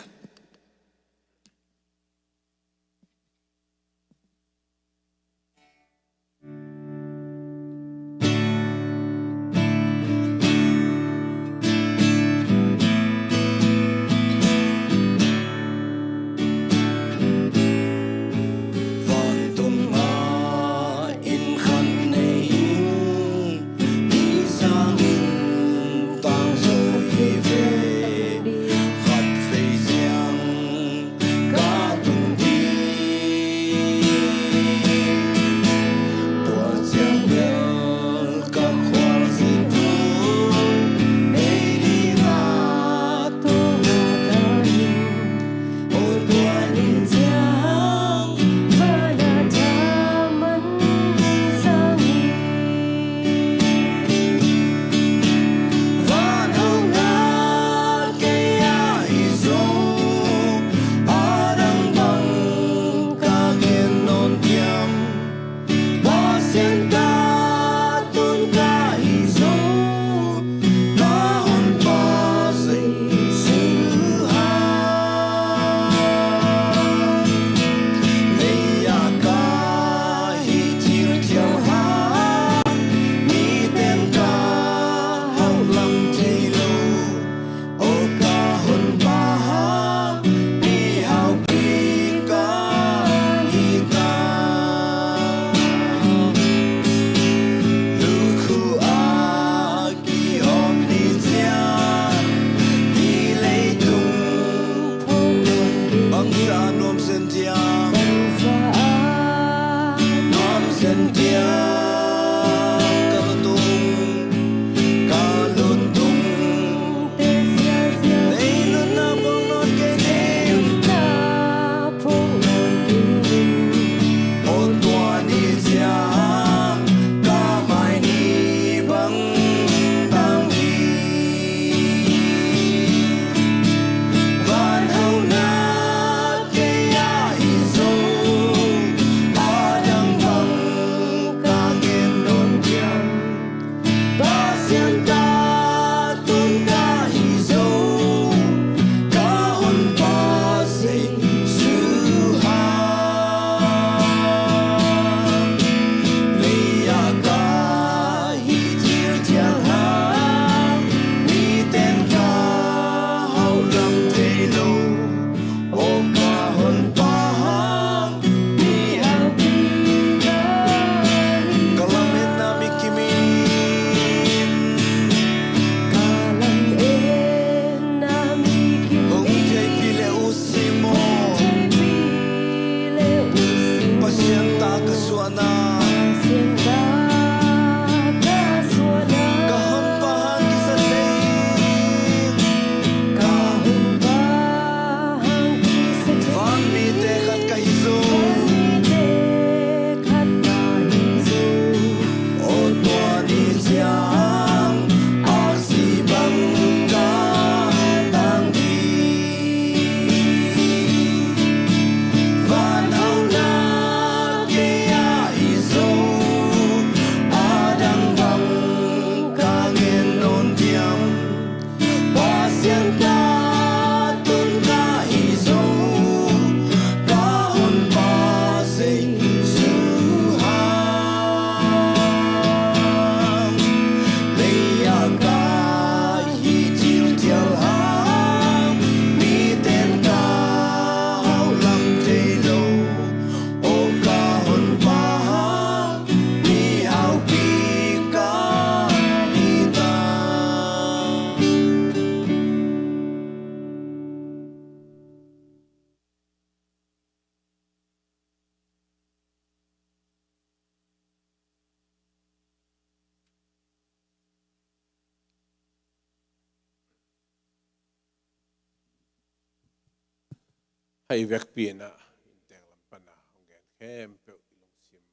Kha i vekpi in ah inntek lam pan a hong gen khempeuh i lungsim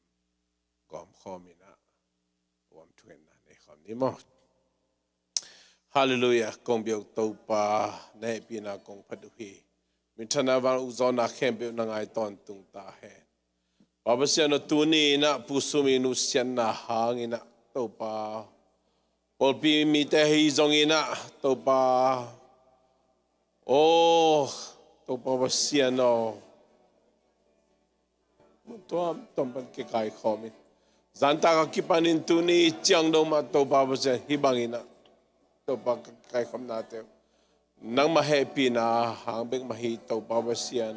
gawm khawm in ah, uam thungetna nei khawm ni maw? Halleluiah. Kong biak Topa, na hehpihna kong phat uh hi. Minthanna, vanuk zawhna khempeuh na ngai tawntung ta hen. Pa Pasian aw, tuni in ah Pu Sum i nusiatna hangin ah Topa, pawlpi mite ahi zongin ah Topa, aw Topa Pasian aw, mun tuamtuam pan kikaikhawm in, zan tak a kipanin tuni ciang dong mah Topa Pasian, hih bangin ah Topa, ka kikaikhawmnate uh nangmah hehpihna hang bek mah hi Topa Pasian.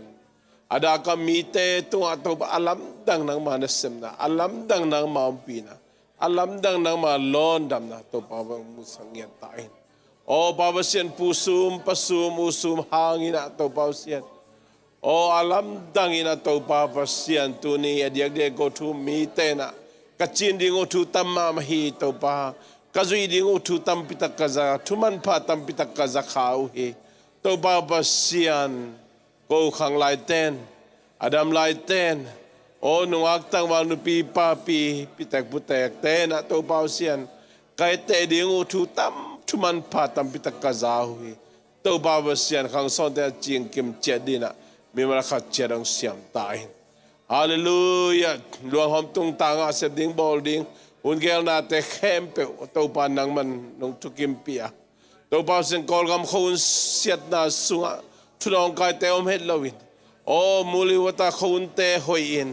A dak a mite tungah Topa, a lamdang nangmah nasemna, a lamdang nangmah ompihna, a lamdang nangmah lawndamna Topa, hong musak ngiat ta in. Aw Pa Pasian, Pu Sum, Pa Sum, U Sum hangin ah Topa Pasian, aw a lamdang in ah Topa Pasian, tuni a diakdiak ko thu mite in ah ka cin ding uh thu tam mahmah hi Topa. Ka zuih ding uh thu tampi tak ka za, thu manpha tampi tak ka za kha uh hi. Topa Pasian, ko khang laiten, a dam laiten, aw nungak tangval, nupi papi, pitek putekte in ah Topa Pasian, ka etteh ding uh thu tam, thu manpha tampi tak ka za uh hi. Topa Pasian, khang sawnte a cingkim ciat ding in ah mimal khat ciat hong siam ta in. Halleluiah. Luanghawm tungtang ah sep ding, bawl ding, hun geelnate khempeuh Topa nangman nong thukimpih a, Topa Pasian, Kawlgam khuahun siatna sungah thudawngkaite om het loin, aw muli wata khuahunte hoih in,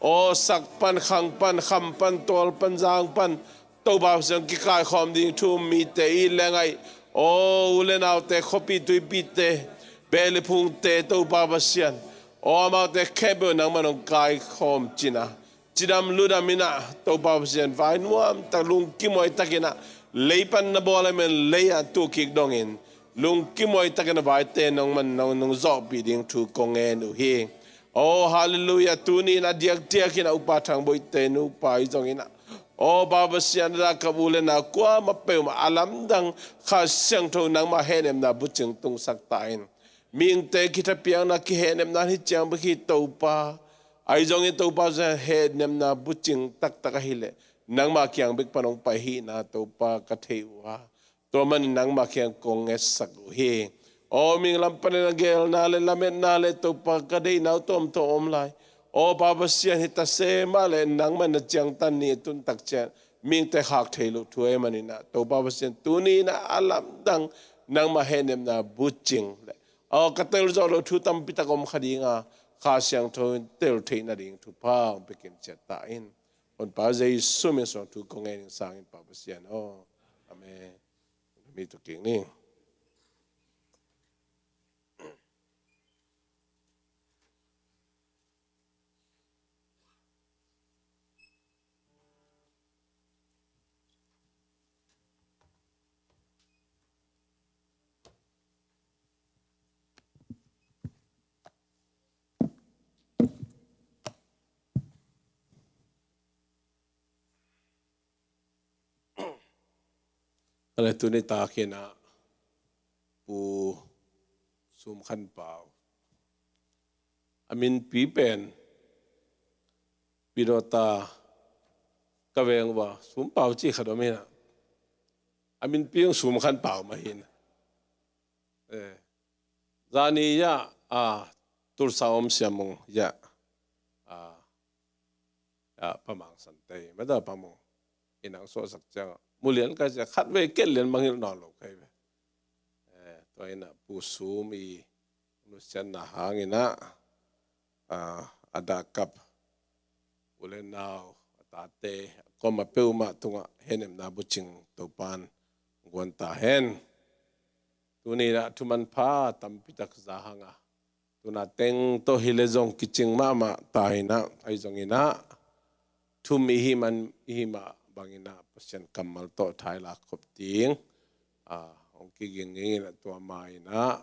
aw sak pan, khang pan, kham pan, tual pan, zang pan, Topa Pasian, kikaikhawm ding thu mite i leng aih, aw u le naute, khuapi tuipite, beh le phungte, Topa Pasian, aw amaute khempeuh nangman hong kaikhawm cin a, cidam ludam in ah Topa Pasian, vai nuam tak, lungkim huai tak in ah, lei pan na bawl ahih manin lei ah tu kik dongin, lungkim huai tak in a vaite nangman nong, nong zawhpih ding thu kong ngen uh hi. Aw halleluiah. Tuni in a diakdiak in ah Upa Thang Boihte nupa ahi zongin ah, aw Pa Pasian, a dak a u le nau kuamah peuhmah a lamdang Kha Siangtho nangmah hehnepna bucing tungsak ta in. Mihingte kithapiakna, kihehnepna hi ciang bek hi Topa. Ahi zongin Topa Pasian, hehnepna bucing taktak ahih leh nangmah kiang bek pan hong pai ahihna Topa ka thei uh a, tua manin nangmah kiang kong ngetsak uh hi. Aw mihing lam panin a geelna le lametna le Topa, ka deihna uh tuamtuam om lai. Aw Pa Pasian, hi ta se mah leh nangmah na ciangtan ni a tun tak ciang mihingte khak thei loh thu ahih manin ah Topa Pasian, tuni in ah a lamdang nangmah hehnepna bucing le, aw ka tel zawh loh thu tampi tak om kha ding a, Kha Siangtho in tel theih nading thupha hong pia kimciat ta in. Honpa Jesu min suang thu kong ngen ing sangin Pa Pasian aw. Amen. Mi tu king ni. Ale tuni takin ah Pu Sum Khan Pau, a minpi pen Pidawta ka veng uh a Sum Pau ci khat om hi na. A minpi hong Sum Khan Pau mah hi na. Eh, zani ya, ah, Tulsa om siamung ya, ah, ah, Pa Mang Sante, mata Pa Mang, i nang suaksak ciang a mulian kai sia khat vei ket lian mangilh nawn lo kai ve. Eh, tua in ah Pu Sum i nusiatna hangin ah, ah, a dak a u le nau, a tate, a kuamah peuhmah tungah hehnepna bucing Topan guan ta hen. Tuni in ah thu manpha tampi tak za hang a, tuna teng tawh hi le zong kicing mahmah ta in ah, ahi zongin ah thu mi i hih man, i hih mah bangin ah Pasian kammal tawh thailak khop ding, ah, hong kiging in ah tua ma in ah,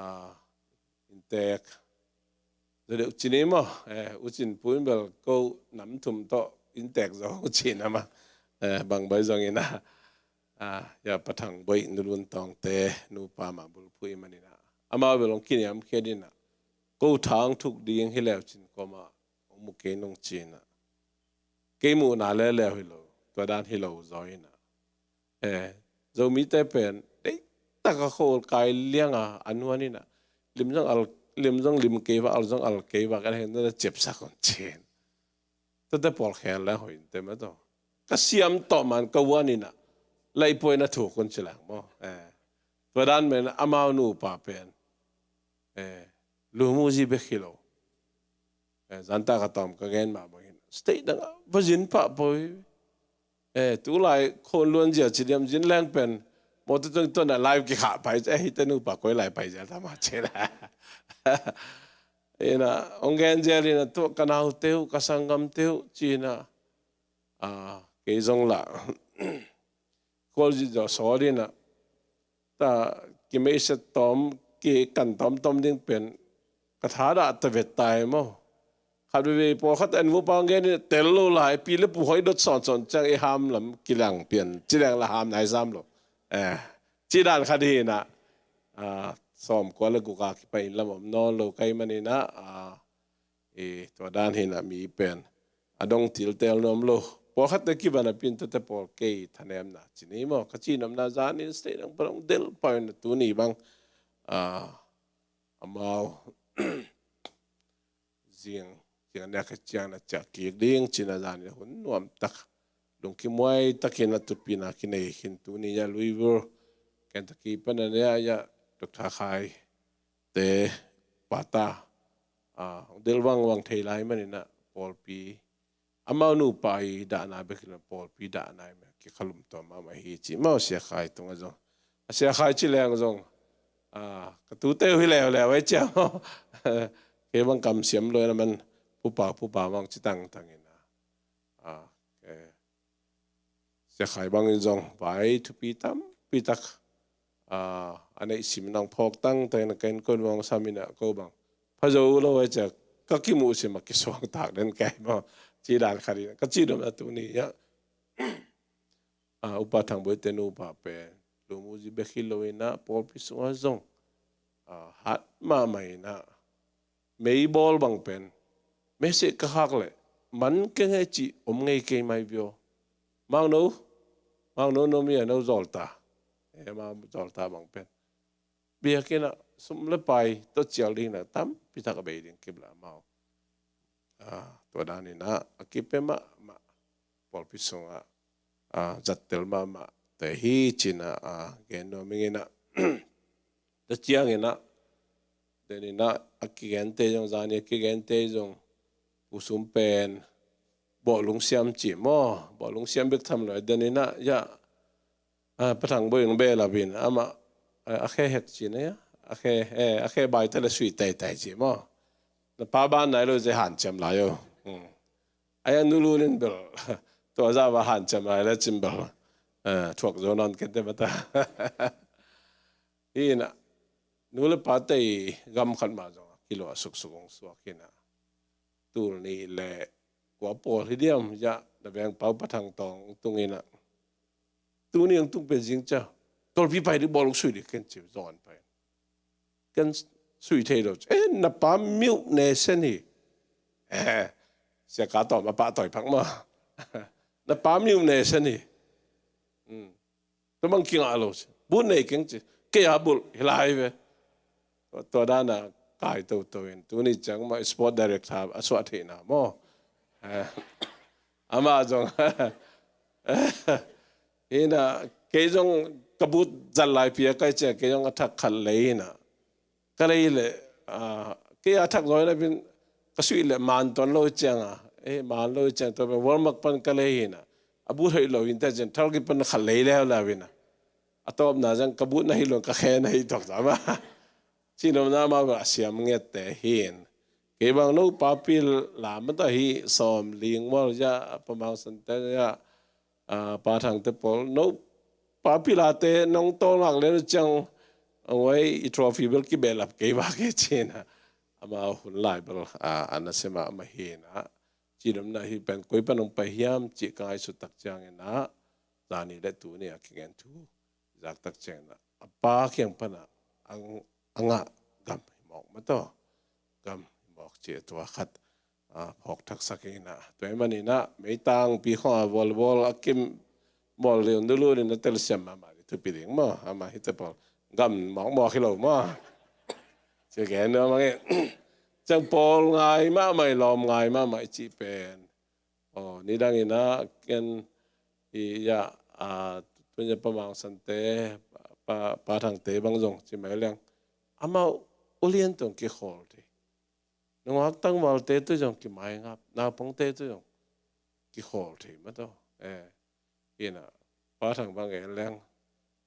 ah, inntek zaw deuh ci ni maw? Eh, U Cin Pu in bel ko nam thum tawh inntek zaw hong ci na mah. Eh, bang bai zongin ah, ah, ya Pa Thang Boih, Nu Lun Tawngte nupa mah bulphuh i manin ah, amau bel hong kiniamkhiat in ah, Ko thang thuk ding hi leu cin koma hong mu kei nung cina. Kei muhna leleu hi lo, tua dan hi lo zaw ina. Eh, Zomite pen deihtaka khol kai lianga a nuan ina. Lim zong al, lim zong lim kei va, al zong al kei va, kan hen na ciapsak hon cin. Tate pawl khel le hoin te ma to. Ka siam tawh man ka uan ina. Laipuai na thuk hon ci lang maw. Eh, tua dan men amau nupa pen. Eh, lumuzi bek hi lo. Eh, zanta ka tawm ka gen mah bangin state dang a va zin pah poi. Eh, tulai khon luan zia ci diam zin leng pen. Mawte tung tuan a live kikhah pai. Eh, hite nupa koi lai pai zia tama cina. Ina, hong gen zia lina tu ka nau teu, ka sanggam teu, cina. Ah, kei zong la. Kol zi zaw saw dina. Ta kimeiset tawm, ki kan tawmtawm ding pen ka thadah ta vet tai maw. Khat veve pawlkhat en vupa gen in tel lo lai, pi le pu hoi dot sawnsawn ciang i ham lam kilang pian, ci leng la ham nai sam lo. Eh, ci dan khat hi ina, ah, sawm kua le guka kipai in lam om nawn lo kai man ina, ah, eh, tua dan hi ina mi pen. A dong tiltel nuam lo. Pawlkhat te kivan a pin tate pawl kei thanemna ci ni maw. Ka ci nuamna zan in state dang palong del pau ina tuni bang. Ah, amau zing, zing a nek a ciang na ciah kik ding cina zan in hun nuam tak. Lungkimuai takin a tupina kinei khin tuni a Louisville, Kentucky pan a nia ya Doctor Khai te pata. Ah, del vang vang thei lai man ina pawlpi. Amau nupa i dahna bek in pawlpi dahna i kikhalum tawm mahmah hi ci maw Sia Khai tungah zong. A Sia Khai ci leng zong, ah, ka tute uh hi leuleu ei cia maw. Kei bang kam siam lo na man pupa, pupa mang ci tangtang in. Ah, eh, Sia Khai bangin zong vai thupi tampi tak, ah, a neih sim nang phawk tangtang in a ka innkuan vang sam in a ko bang pha zo lo ei cia ka kimuh sim a kisuang tak den kai maw. Ci dan khat in ka ci dom na tuni ya. Ah, Upa Thang Boite nupa pen lumuzi bek hi lo ina pawlpi sungah zong, ah, hat mahmah ina meibawl bang pen message ka khak leh man keng he ci om ngei kei mai vio. Mangno, mangno no mi a no zawlta. Eh, ma zawlta bang pen biakinn ah sum le pai tawh cial ding na tampi tak a bei ding kip la mau. Ah, tua dan ina a kipe mahmah pawlpi sungah, ah, zattel mahmah te hi cina, ah, gen nuam ing ina. Tua ciang ina den ina a kigente zong zani a kigente zong pusum pen bawhlung siam ci maw, bawhlung siam bek tham lo den ina ya. Ah, Pa Thang Boih in bel a bin amah, eh, a khe hek ci na ya, a khe, eh, a khe bai ta le sui tai tai ci maw. Na pa ban nai lo ze han ciam lai o. Hmm. Ai a nulun in bel tua za va han ciam lai le cin bel, eh, thuak zo nawn kente mata. Hi ina nu le pa te i gam khat mah zong kilo a suksuk hong suak hi ina. Tul nih le kua pawl hi diam ya na veng pau Pa Thang Tawng tung ina. Tuni ang tung pen zing cia tolpi pai di bawlung sui di ken ci zawn pai. Ken sui thei lo. Eh, na pa miuh ne sen hi. Eh, sia ka tawm a pa tawi phak ma. Na pa miuh ne sen hi. Hmm. Tua bang kingah lo ci. Bul nei keng ci. Kei a bul hi lai ve. Tua, tua dana kai toto in tuni ciang ma sport director a suah theihna maw. Eh, ama zong hi na, kei zong ka but zat lai pia kai ciang kei zong a thak khat lei hi na. Ka lei le, ah, kei a thak zaw na bin ka suih le man tuan lo ciang a. Eh, man lo ciang tua warm up pan ka lei hi na. A but hoih lo in ta ciang thal ki pan khat lei leu leu hi na. A tawpna zang ka but na hi lo ka khe na hi tok ta ma. Cinomna ma a siam nget te hin. Kei bang no papi la mata hi sawm ling mual ya pamang san te ya, ah, Pa Thang te pawl no papi la te nong tol ngak le ciang awai i trophy bel ki belap kei ba ke cina. Ama hun lai bel, ah, ana sema ama hi na. Cinomna hi pen koi pan ong pai hiam ci ka ngai sut tak ciang ina. Zani le tuni a kingen thu zak tak ciang ina. A pa kiang pana ang, anga gam hi mawk ma to. gam mawk ci a tua khat, ah, phawk thaksak ing ina. Tua ahih manin ah meitangpi khawng ah volleyball a kim bawl liun dulu ina telsiam mahmah ding thupi ding maw. Amah hite pawl gam mawkmawk hi lo maw. Ci gen nuam ing. Ciang pawl ngai mahmah, lawm ngai mahmah i cih pen. Aw, nidang ina ken i ya, ah, tunia Pa Mang Sante, Pa, Pa Thangte bang zong ci mai leng, amau ulian tawh kikhawl thei. Nungak tangvalte tawh zong kimaingap, naupangte tawh zong kikhawl thei mah tawh. Eh, ina, Pa Thang bang en leng,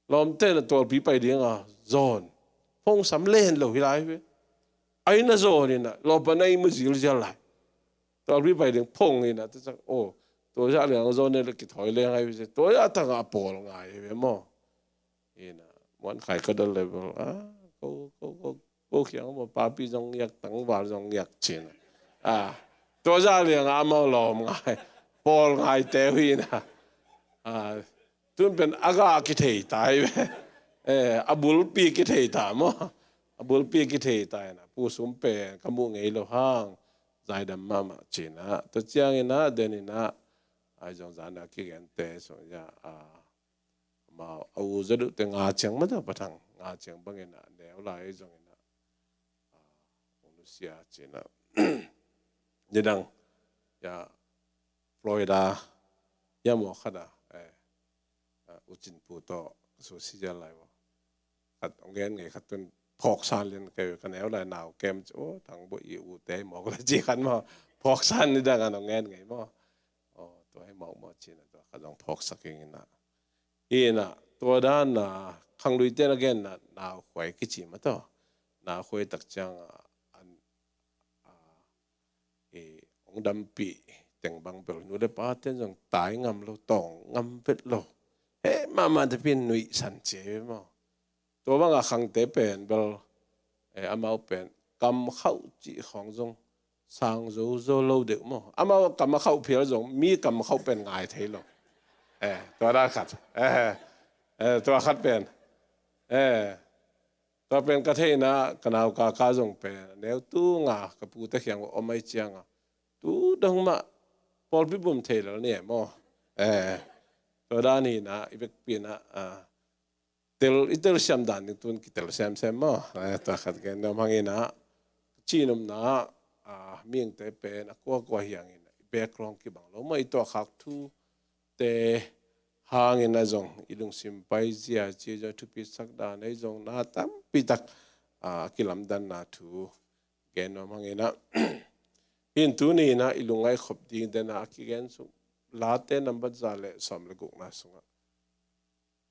lawmte na tualpi pai ding a zawn, phone sam len lo hi lai ve. Ai na zawn ina, lawmpa na i mu zilzial lai. Tualpi pai ding phone ina, tua ciang, oh, tua zah liang zawn ina le kithawi leng ai ve. Tua zah tangah a pawl ngai ve maw. Ina, muan khai ka dal level, ah, ko, ko, ko, ko kiang maw, papi zong ngiak, tangval zong ngiak cin. Ah, tua zah liang a amau lawm ngai, pawl ngai teu hi ina. Ah, tun pen a gah kithei ta hi ve. Eh, a bulpi kithei ta maw. A bulpi kithei ta ina. Pu Sum pen ka muh ngei lo hang, zaidam mahmah cina. Tua ciang ina, den ina, ai zong zana kigente sung ya, ah, amau a u zaduhte nga ciang mah tawh Pa Thang, nga ciang bang ina, neu lai zong ina, ah, ung nusia cina. Nidang ya, Florida ya maw khat ah, eh, ah, U Cin Pu tawh ka susia zial lai maw. Khat ong gen ngei khat tun phawksan lian kei, ka neu lai nau kem ci, oh, Thang Bawi i ute mawk lai ci khat maw. Phawksan nidang an ong gen ngei maw. Oh, tua hi mawkmawk cina tua khat zong phawksak ing ina. Ina, tua dan a, khangluite na gen na, naukhuai kici mah tawh. Naukhuai tak ciang, ah, an, ah, i, ong dampih teng bang bel nu le pa ten zong tai ngam lo, tawng ngam vet lo. He, mahmah te pin nuihsan cia maw. Tua bang a khangte pen bel, eh, amau pen kam khauh cih khawng zong sang zo zo lo deuh maw. Amau kam a khauh phial zong mi kam khauh pen ngai thei lo. Eh, tua dan khat. Eh, eh, tua khat pen. Eh, tua pen ka theihna, ka nau kaka zong pen neu tu nga ka pute kiang om ai ciang a, tu dong mah pawlpi bum thei lel ni e maw. Eh, tua dan hi na, i vekpi na, ah, tel, i telsiam dan ding tun kitel semsem maw. Eh, tua khat gen nuam hang ina, cinopna, ah, mihingte pen a kuakua hi hang ina, i background kibang lo maw, i tuahkhak thute hang ina zong i lungsim paizia ci zong, thupisak dan ei zong na tampi tak, ah, kilamdanna thu gen nuam hang ina. Hin tuni ina i lungngaih khop ding dena a kigen sung, Late nambat za le sawm le gukna sungah,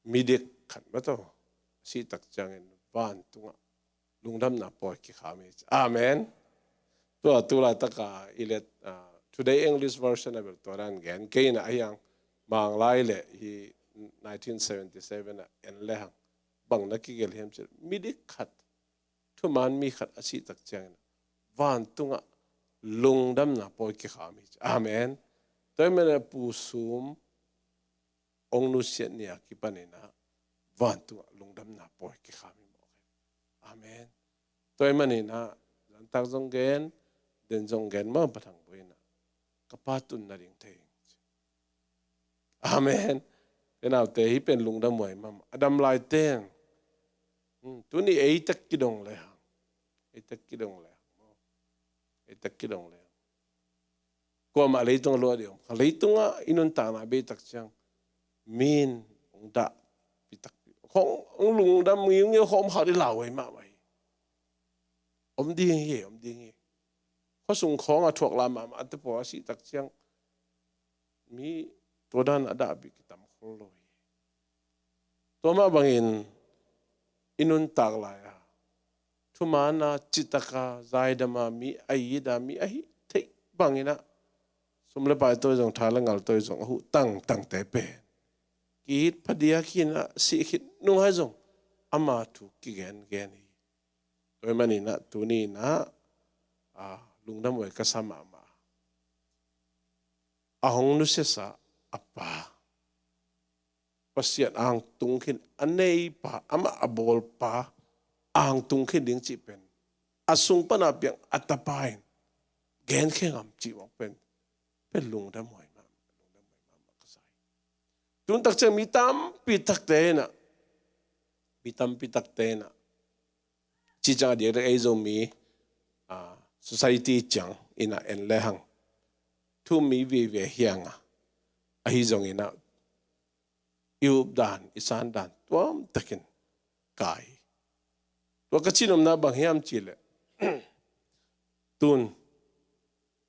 midik khat mah tawh a sih tak ciangin vantungah lungdamna pawi kikham hi. Amen. Tua tu laitaka i let, ah, Today English Version a bel tua dan gen kei ina, a hiang Manglai le hi nineteen seventy-seven a en le hang bang na kigelh hiam cih leh, midik khat, thuman mi khat a sih tak ciangin vantungah lungdamna pawi kikham hi. Amen. Tua ahih manin Pu Sum ong nusiat ni a kipan ina vantungah lungdamna pawi kikham hi mawk hi. Amen. Tua ahih manin ah, zantak zong gen, den zong gen maw, Pa Thang Bawi ina, ka pa tun na ding thei ing. Amen. Ka naute, hih pen lungdam huai mahmah. A dam lai teng, hmm, tuni ei tek kidong le hang. Ei tek kidong le hang. Ei tek kidong le hang. Kuamah leitung a luah ding om kha. Leitungah i nuntakna bei tak ciang, min ong dahpih takpi, khawng ong lungdam ngiungiu khawng om kha ding lau ei mahmah hi. Om ding hi, om ding hi. Khuasung khawng a thuak la mahmah te pawl a sih tak ciang, mi tua dan a dahpih kitam khol lo hi. Tua mah bangin i nuntak lai a, thuman a, citak a, zaidam a, mi a it a, mi a hih theih bangin ah, sum le pai tawh zong, tha le ngal tawh zong a huh tangtangte pen, ki-it phadiak hi ina, sih khit nung hai zong ama thu kigengen hi. Tua ahih manin ah tuni ina, ah, lungdam huai ka sa mahmah. A hong nusiasa a pa, Pasian angtung khin, a neipa, amah a bawlpa angtung khin ding cih pen a sung pana piang a tapa in gen khe ngam cih mawk pen, pen lungdam huai mahmah, lungdam huai mahmah ka sa hi. Tun tak ciang mi tampi takte in ah, mi tampi takte in ah, ci ciang a diakdiak ei Zomi, ah, society ciang in ah en le hang, thu-um mi vive hi hang a, ahi zongin ah i updan, i sandan tuamtakin kai. Tua ka cihnopna bang hiam cih leh, tun,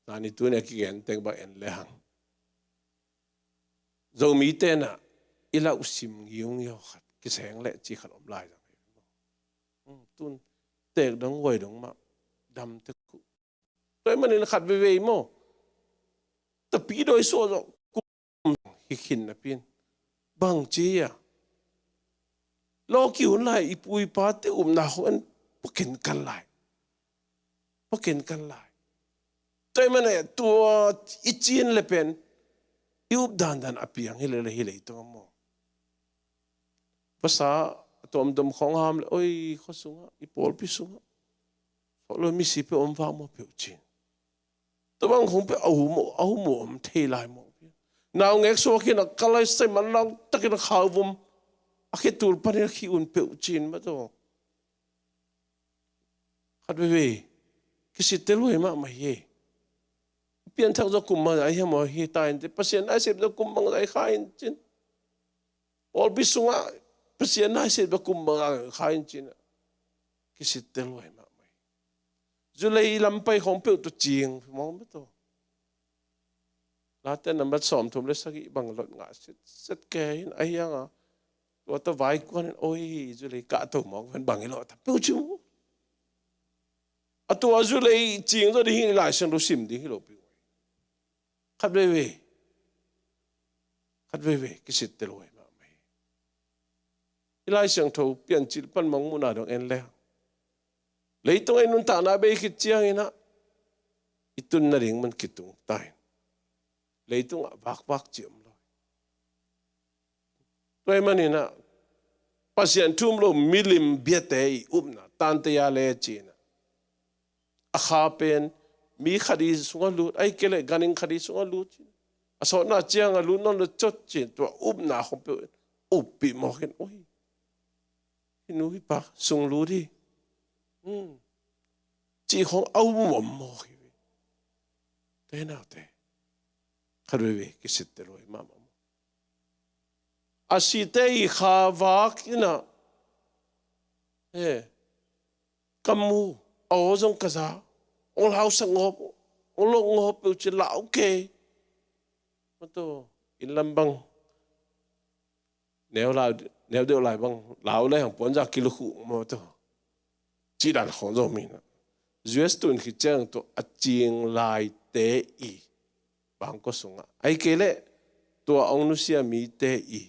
nani tuni a kigen teng bang en le hang, Zomite in ah i lauhsim ngiungiau khat kiseng leh cih khat om lai zang hi. Hmm, tun tek dong, huai dong mah, dam tek uh. Tua ahih manin khat veivei maw, Tapidaw i suah zawh kum hi khin napi in, bang ci a, lawki hun lai i pu i pate upna khong en, pua kenkan lai, pua kenkan lai. Tua ahih manin tua i cih le pen i updandan a piang hi leh, hi leh tawh maw, vasa a tuamtuam khong ham leh, oi, khua sungah, i pawlpi sungah, sawt lo misi peuh om vak maw peuh ci-in, tua bang khong peuh a hum, a hum uh om thei lai maw. Naungek suak in a kal lai, saiman lau takin a khauvum, a khetul panin a khih un peuh ci-in mah tawh. Khat veivei kisittel huai mahmah hi. Pianthak zawh kum bangzah hiam aw hi ta in teh, Pasian na i sep zawh kum bangzah hi kha in ci-in, pawlpi sungah Pasian na i sep zawh kum bangzah hi kha in ci-in ah, kisittel huai mahmah hi. Zulei lam pai khong peuh tawh cing mawk mah tawh. Late nambat sawmthum le sagih bang lot ngah sitset kei in, ahi hang a, tua tawh vai kuan in, oi, Zulei kahto mawk ven bang hi lo, a ta peuh ci uh. A tua Zulei cing zawh ding hi, Lai Siangtho sim ding hi lo peuh. Khat veivei, khat veivei kisittel huai mahmah hi. I Lai Siangtho Piancil pan mah muhna dong en le hang, leitung a i nuntakna bei khit ciangin ah i tun nading mun kitung ta in, leitungah vakvak ci om lo hi. Tua ahih manin ah Pasian thu-um lo milim biate i upna, tante a le ci-in ah, a kha pen mi khat i sungah lut, ahih kei leh ganhing khat i sungah lut ci-in, a sawtna ciang a lut nawn lo cot ci-in, tua upna khong peuh in uppih mawk in, oi, hih nu hih pa sung lut hi, hmm, cih khong a um om mawk hi ve. Te naute, khat veivei kisittel huai mahmah maw. A site i kha vak in ah, he, ka mu, a aw zong ka za, hong lausak ngawp, hong lok ngawp peuh ci, lau kei. Mah tawh, inn lam bang neu lau, neu deuh lai bang lau le hang puanza kilukhuh mah tawh, cih dan khong Zomi in ah, U S tun khit ciang tua a cing laite i bangkua sungah, ahih kei leh tua hong nusia mite i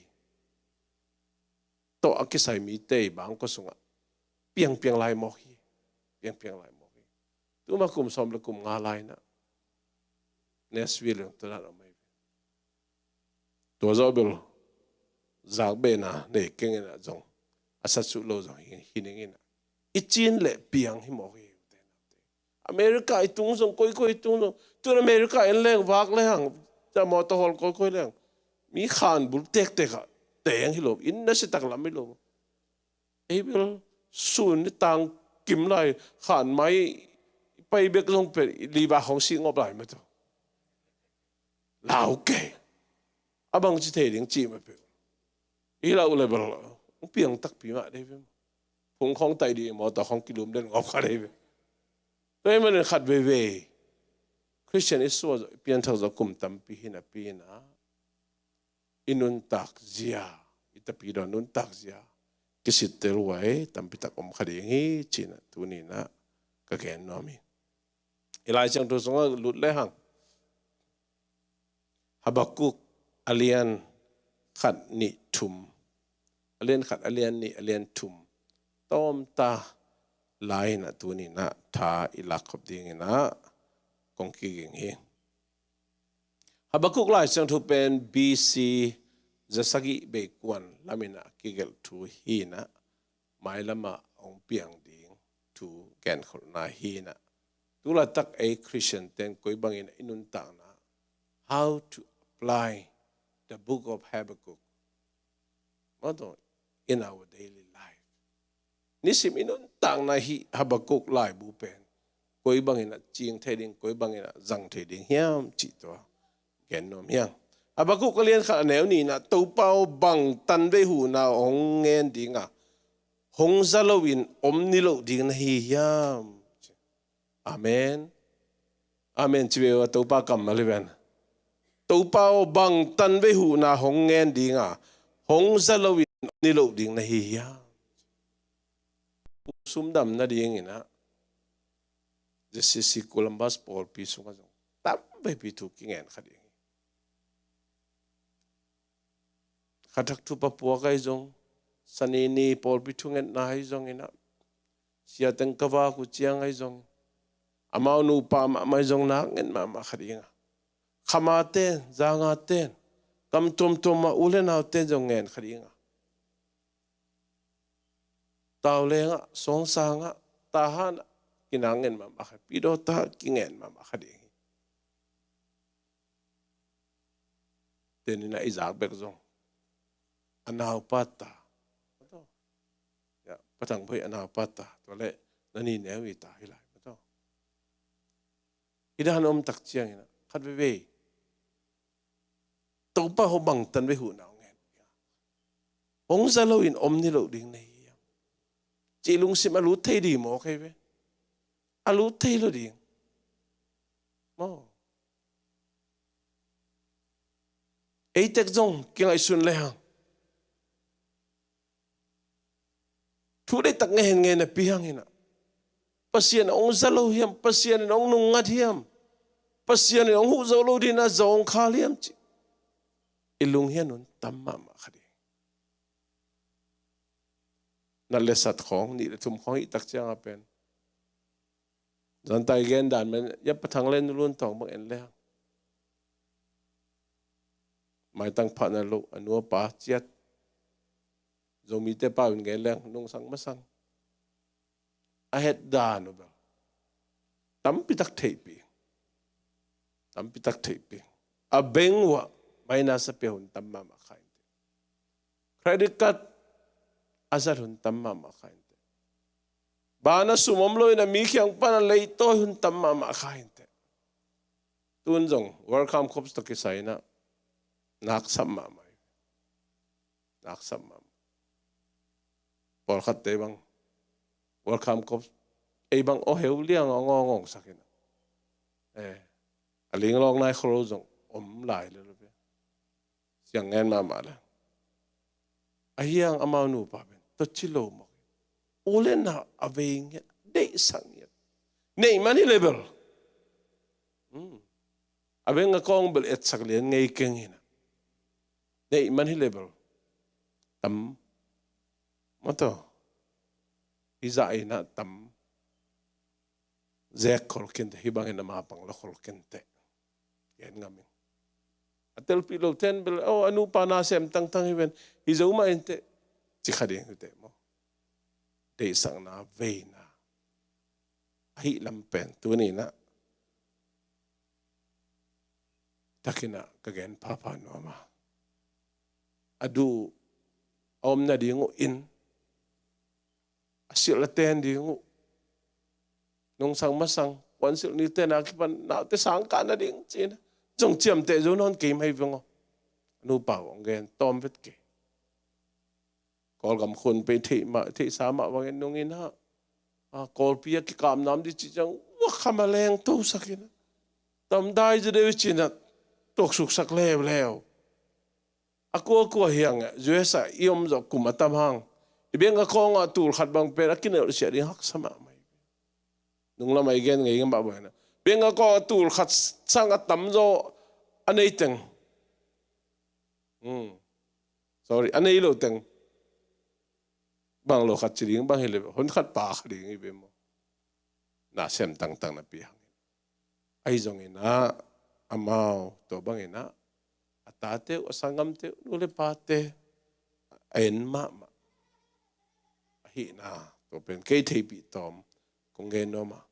tawh a kisai mite i bangkua sungah piangpiang lai mawk hi. Piangpiang lai mawk hi. Tuma kum sawm le kum nga lai in ah Nashville in tua dan om ahi ve. Tua zawh bel zakbehna nei keng in ah zong, a satsuh lo zong hi, hi ning in ah, i cih le piang hi mawk hi. America i tung zong, koikoi i tung zong, tun America en leng vak le hang, tua mawtaw hawl koikoi leng, mi khanbul tektek ah teng hi lo, inn na sitak lam hi lo. Ei bel sun ni tang kim lai, khan mai pai bek zong pen liva khong sih ngawp lai mah tawh. Lau kei. A bangci thei ding cih mah peuh. I lau le bel hong piang takpi mah dei ve. Phung khong taih dih, mawtaw khong kilum den ngawp kha dei ve. Tua ahih manin khat veivei Khristian i suah zawh, i pianthak zawh kum tampi hi napi in ah, i nuntak zia, i tapidaw nuntak zia kisittel huai tampi tak om kha ding hi ci-in ah tuni in ah ka gen nuam hi. I Lai Siangtho sungah lut le hang, Habakuk a lian khat, nih, thum, a lian khat, a lian nih, a lian thum, tawmta lai in ah tuni in ah tha i lakkhop ding in ah kong kiging hi. Habakuk Lai Siangtho pen B C zasagih bei kuan lam in ah kigelh thu hi in ah, mailam ah hong piang ding thu genkholhna hi in ah, tu laitak ei Christian ten koi bangin i nuntakna, how to apply the book of Habakkuk, maw taw, in our daily life. Nisim i nuntakna hih Habakkuk laibu pen koi bangin ah cing thei ding, koi bangin ah zang thei ding hiam cih tua gen nuam hi ing. Habakkuk a lian khat a neu nih in ah, Topa aw, bang tanvei huhna hong ngen ding a, hong za loin om niloh ding na hi hiam? Amen. Amen ci ve uh a, Topa kammal hi ven. Topa aw, bang tanvei huhna hong ngen ding a, hong za loin om niloh ding na hi hiam? Sumdam nadingin ah, J C C Columbus pawlpi sungah zong tamveipi thu kingen kha ding hi. Khathak thupha puak ahi zong, Sani ni pawlpi thungetna ahi zongin ah, sia teng ka vak uh ciang ahi zongin, amau nupa mahmah ahi zong nak nget mahmah kha ding a, khama ten, zanga ten, kam tuamtuam ah u le nau ten zong ngen kha ding a, Tauleng ah, Songsang ah, Tahan ah, kinak ngen mahmah kha, Pidawta kingen mahmah kha ding hi. Tenin ah i zak bek zong a naupa ta, ya, Pa Thang Boi a naupa ta, tua leh na ni neu i ta hi lai, maw taw. Hi dan om tak ciangin ah, khat veivei, Topa aw, bang tanvei huhna hong ngen ding a, hong za loin om niloh ding na hi hiam? Cih lungsim a lut thei ding maw, kei ve? A lut thei lo ding, maw. Ei tek zong kingaihsun le hang, thu deihtak ngen ngen a pi hang in ah, Pasian in hong za lo hiam, Pasian in hong nungngat hiam, Pasian in hong huh zo lo ding a zong khal hiam cih i lunghian hun tam mahmah kha ding. Nat le sat khawng, nih le thum khawng hih tak ciang a pen, zanta i gen dan men, ya, Pa Thang le Nu Lun Thawng bang en le hang, maitang phahna lo, a nu a pa ciat, Zomite pau in gen le hang, nungsang masang, a het dan uh bel tampi tak theihpih, tampi tak theihpih. A bank uh ah minus a pia hun tam mahmah kha inteh. Credit card a zat hun tam mahmah kha inteh. Bank ah sum om lo in a mi kiang pan a leitawi hun tam mahmah kha inteh. Tun zong World Cup tawh kisai in ah, naksap mahmah hi. Naksap mahmah. Pawlkhatte bang World Cup, ei bang aw heu liang a ngawngawng sak in ah, eh, a linglawng nai kholo zong om lai le lo ve. Siang ngen mahmah le. Ahi hang amau nupa pen tua ci lo mawk. U le nau a vei ngiat, deihsak ngiat. Neih man hi le bel. Hmm. A bank account bel etsak lian ngei keng hi in ah, neih man hi le bel tam, maw taw. Hih zah in ah tam zek khol kei inteh, hih bangin a mapang lo khol kei inteh. Gen ngam ing. A telpih lo ten bel, aw, a nupa nasem tangtang hi ven, hi zo mah inteh, ci kha ding hi teh maw. Deihsakna veina ahih lam pen tuni in ah tak in ah ka gen phapha nuam a, a duh a om nading uh in, a silh a ten ding uh, nungsang masang, puansilh ni ten a kipan naute sang kah nading ci-in zong ciamteh zo nawn kei mai veng aw. Nupa uh hong gen tawm vet kei. Kawlgam khun pei theih mah, theihsa mah bangin nung in ah, a, Kawlpi a kikap nam ding cih ciang, ua, kham a leng to sak in ah, tam dai zaw deuh ci-in ah tuaksuk sak leuleu. A kuakua hi hang, U S A i om zawh kum a tam hang, i bank account ah tul khat bang pen a kinelh siah ding haksa mahmah hi. Nunglam ah i gen ngei mah bang in ah, bank account ah tul khat sang a tam zaw a nei teng, hmm, sorry, a nei lo teng, bang lo khat ci ding bang hi le, hun khat pha kha ding hi ve maw. Nasem tangtang napi hang. Ahi zongin ah, amau tua bangin ah, a tate uh, a sanggamte uh, nu le pate a en mahmah ahihna, tua pen kei theihpih tawm, Kong gen nuam a,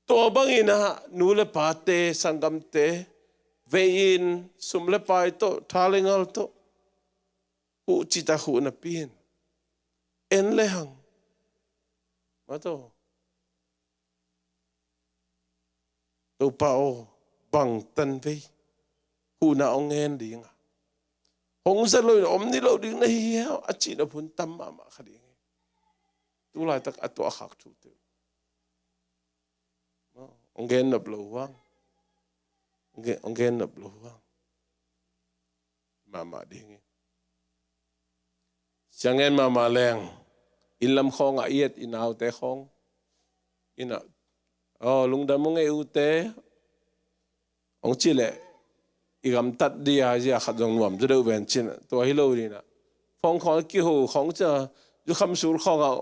tua bangin ah nu le pate, sanggamte vei-in, sum le pai tawh, tha le ngal tawh, huh cita huh napi in, en le hang, ma tawh, Topa aw, bang tanvei huhna hong ngen ding a, hong za lo in om ni lo ding na hi hiam a cih nop hun tam mahmah kha ding hi. Tu laitak a tuah khak thu te uh. Hong gen nop lo uh hang. Hong gen, hong gen nop lo uh hang. Mahmah ding hi. Siang ngen mahmah leng, inn lam khawngah i et i naute khawng in ah, aw, lungdam ung ei ute, hong cih leh i gamtat ding a, zia khat zong nuam zaw deuh ven cin ah, tua hi lo ding ah, phone khawng a kiho khawng cia, zukham sul khawngah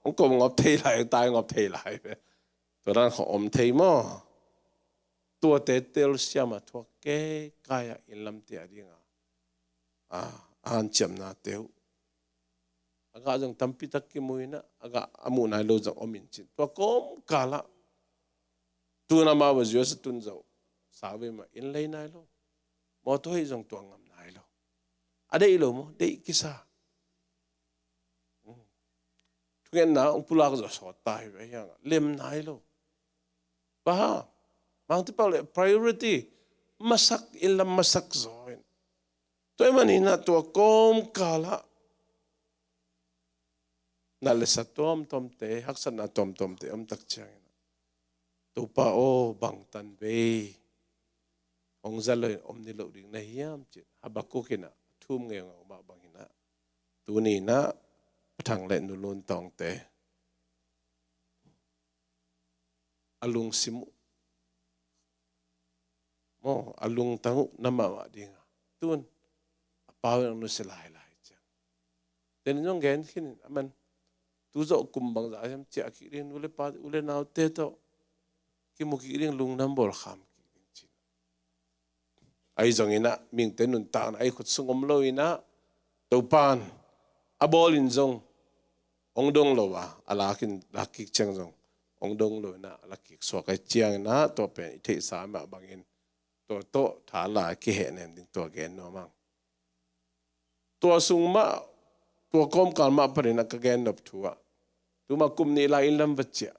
hong ko ngop thei lai, tai ngop thei lai ve. Tua dan khawng om thei maw? Tuate telsiam a thuak keikai ah inn lamte a ding a, a, a hanciamnate uh a gah zong tampi tak kimu in ah, a gah a muh nai lo zong om in cin. Tua kawmkal ah tu-in amau a U S a tun zo, sau ve mah, inn lei nai lo. Mawtaw hoih zong tuang ngam nai lo. A deih lo maw? Deih kisa. Thungetna hong pulak zawh sawt ta hi ve, hiang lem nai lo. Bang hang? Mangte pau le priority masak, inn lam masak zaw in. Tua ahih manin ah tua kawmkal ah nat le sa tuamtuamte, haksatna tuamtuamte om tak ciangin ah, Topa aw, bang tanvei hong za lo in om ni lo ding na hiam cih Habakuk in ah thum ngeungeu mah bangin ah, tuni in ah Pa Thang le Nu Lun Tawngte a lungsim uh maw, a lungtang uh na mahmah ding a, tu-in a pau in hong nusia lailai ciang. Tua in zong gen khin in, aman tu zawh kum bangzah hiam ciah kik ding, nu le pa, u le naute tawh kimu kik ding, lungdam bawl kham kik ding cin. Ahi zongin ah mihingte nuntakna ahi khut sung om lo in ah, Topa in a bawl in zong hong dong lo a, a lak in, lak kik ciang zong hong dong lo in ah, a lak kik suak ahih ciangin ah, tua pen i theihsa mah bangin tua tawh tha la kihehnem ding, tua gen nuam hang. Tua sung mah, tua kawmkal mah panin ah ka gen nop thu ah, tuma kum nih lai inn lam va ciah,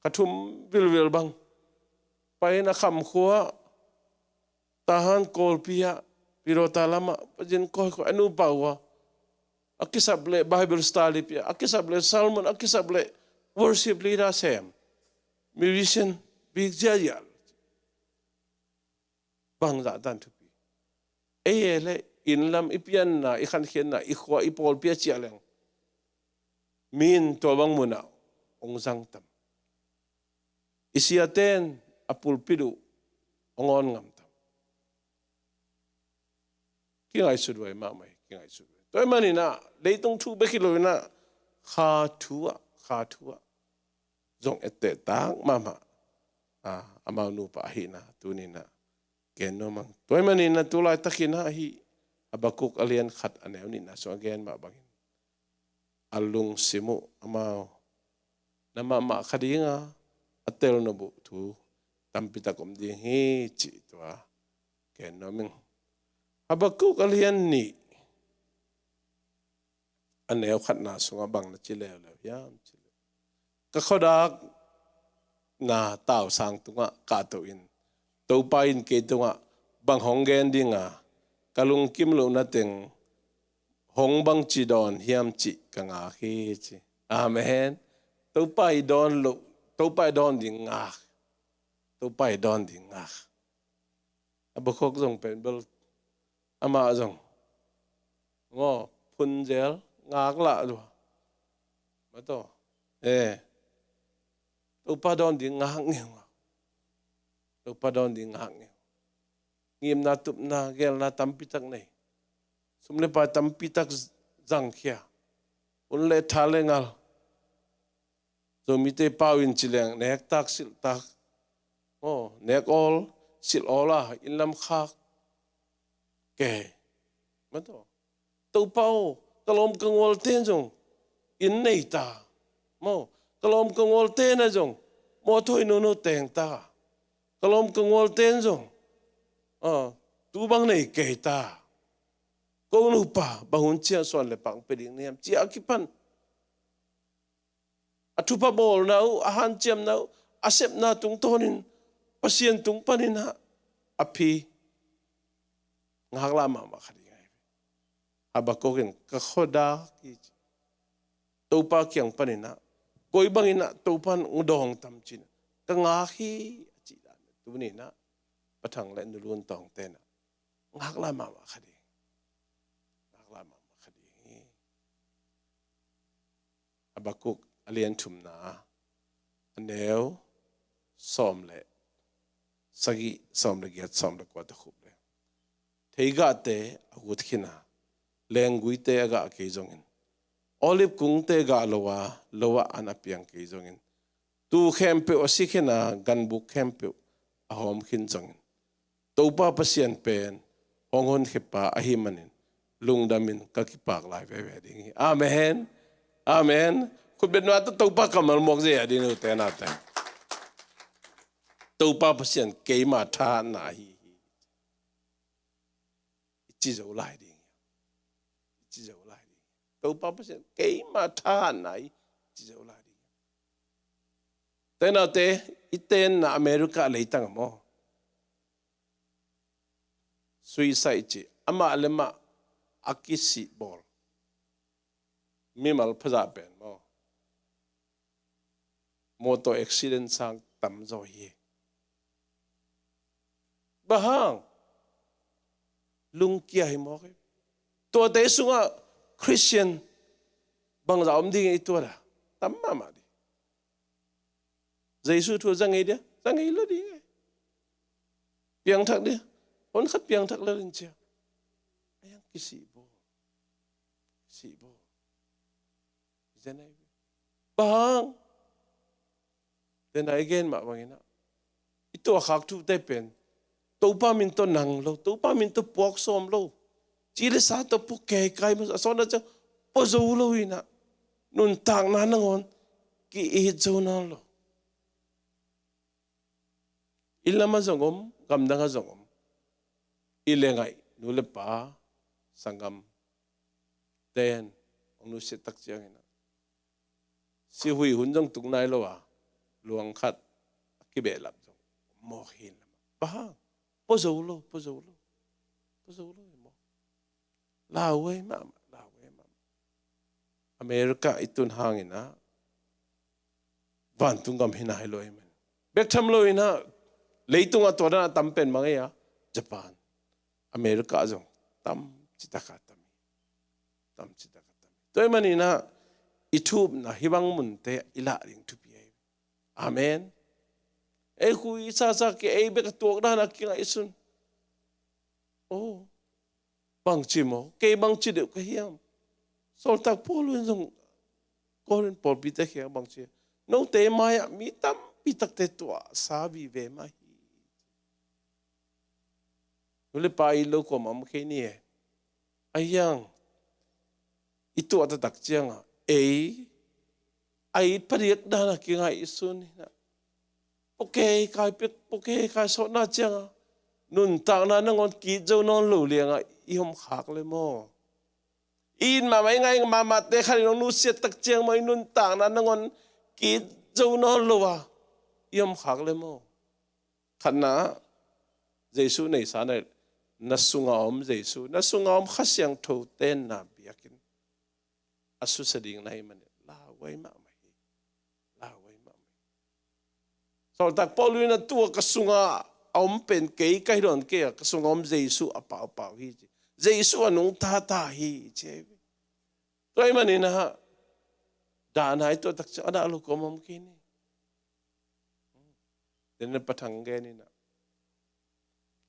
ka thum vilvil bang, pai in a Kham khua, Tahan Kawlpi ah, Pirota lamah, Pazin kawikawi a nupa uh a, a kisap le Bible study pia, a kisap le sermon, a kisap le worship leader sem, musician bik ziahziah. Bangzah dan thupi. Ei e le, inn lam i pianna, i khankhiatna, i khua, i pawlpi a ciah leng, mi in tua bang munah hong zang tam? I siate'n a pulpit uh hong awn ngam tam? Kingaihsut huai mahmah hi, kingaihsut huai. Tua ahih manin ah, leitung thu bek hi lo in ah, kha thu ah, kha thu ah zong etteh tak mahmah, a, amau nupa ahihna tuni in ah gen nuam hang. Tua ahih manin ah, tu laitakin ah hih Habakuk a lian khat a neu nihna sung a gen mah bangin, a lungsim uh amau na mahmah kha ding a, a tel nop uh thu tampi tak om ding hi, cih tua gen nuam ing. Habakuk a lian nih a neu khatna sungah bang na ci leuleu hiam cih leh, ka khuadakna tausang tungah kahto in, Topa in kei tungah bang hong gen ding a, ka lungkim lohna teng hong bangci dawn hiam cih ka ngak hi, ci. Amen. Topa i dawn loh, Topa i dawn ding ngak. Topa i dawn ding ngak. Habakuk zong pen bel, amah zong, ngo, phun zel, ngak lah lua. Mataw. Eh. Topa dawn ding ngak ngeungeu. Topa dawn ding ngak ngeu. Ngimna, tupna, gelna tampi tak nei. Sum le pai tampi tak zangkhia. Hun le tha le ngal. Zomite pau in ci leng, nek tak, silh tak. Oh, nek awl, silh awl a, inn lam khak. Ke. Mataw. Topa aw, ka lawm ka gualte zong inn nei ta. Maw, Ka lawm ka gualte na zong mawtaw hi nono teng ta. Ka lawm ka gualte na zong, ah, tu bang nei kei ta. Ko nupa bang hun ciang suan le pak pe ding na hiam ci a kipan a thupha bawlna uh, a hanciamna uh, a sepna tungtawnin Pasian tung panin ah a phi. Ngaklah mahmah kha ding ahi. Habakuk in ka khuadak hi ci. Topa kiang panin ah koi bangin ah Topa in dawng tam cin ah ka ngak hi a cih dan. Tuni in ah Pa Thang le Nu Lun Tawngte in ah ngaklah mahmah kha ding. Ngaklah mahmah kha ding hi. Habakuk a lian thumna, a neu sawm le sagih, sawm le giat, sawm le kua ta khup le. Theigahte a gutkhin a, lengguite a gah kei zongin, olive kungte gah lo a, lo ah an a piang kei zongin, tuu khempeuh a sikhin a, ganbuk khempeuh a hawmkhin zongin, Topa Pasian pen hong honkhia pa ahih manin lungdamin ka kipak lai veve ding hi. Amen. Amen. Khutbetna tawh Topa kammal muak zia ding uh tena te. Topa Pasian keima thahatna ahi hi. I ci zo lai ding hi. I ci zo lai ding hi. Topa Pasian keima thahatna ahi hi. I ci zo lai ding hi. Tena te, i tenna America leitang maw? Suicide ci, amah le mah a kisih bawl. Mimal phazah pen maw? Motor accident sang tam zaw hi. Bang hang? Lungkia hi mawk hi. Tuate sungah Christian bangzah om ding i tuat a? Tam mahmah ding. Jesu thu a za ngei dia, za ngei lo ding e. Piangthak dia, hon khat piangthak lo ding cia. A yang kisih bawl. Kisih bawl. Bang? Tena i gen mah bangin ah, i tuahkhak thute pen Topa min tawh nang lo, Topa min tawh puak sawm lo. Ci le sa tawh pua keikai masa, a sawtna ciang pua zo lo in ah, nuntakna nangawn ki-it zo nawn lo. I lamah zong om, gamdangah zong om. I le ngaih nu le pa, sanggam ten hong nusiat tak ciangin ah, sihui hun zong tung nai lo a, luang khat a kibehlap zong mawk hi lamah. Bang hang? Pua zo lo, pua zo lo. Pua zo lo hi maw? Lauhuai mahmah, lauhuai mahmah. America i tun hangin ah, vantung gam hi nai lo hi man. Bek tham lo in ah, leitungah tua dan a tam pen mang ei a, Japan, America zong tam citaka tam hi. Tam citaka tam hi. Tua hi manin ah, i thupna hi bang munte i lah ding thupi ahi. Amen. Ei hui sasa ke ei bek a tuak dan a kingaihsun. Oh. Bangci maw? Kei bangci deuh ka hiam? Sawltak Paul in zong Korin pawlpite kiang bangci, note mai-ah mi tampi takte tuahsa vive mah hi. Nu le pa it lo kuamah om kei ni e. A hiang i tuah taktak ciangah ei a it phadiak dan a kingaihsun hi nah. Pua keikai pek, pua keikai sawtna ciangah nuntakna nangawn ki-it zo nawn lo liangah i hom khak le maw? I it mahmah, i ngai mahmahte khat in hong nusiat tak ciang maw, i nuntakna nangawn ki-it zo nawn lo a i hom khak le maw? Khatna, Jesu neisa na, na sunga om Jesu, na sunga om Kha Siangtho tenna biakinn a susia ding na hi manin, lauhuai mahmah hi. Lauhuai mahmah hi. Sawltak Paul in a tua ka sunga a om pen kei ka hi lo in kei a, ka sunga om Jesu a paupau hi ci. Jesu a nungta ta hi ci. Tua hi manin ah, dahna i tuah tak ciang a dah lo kuamah om kei ni. Tena Pa Thang gen in ah,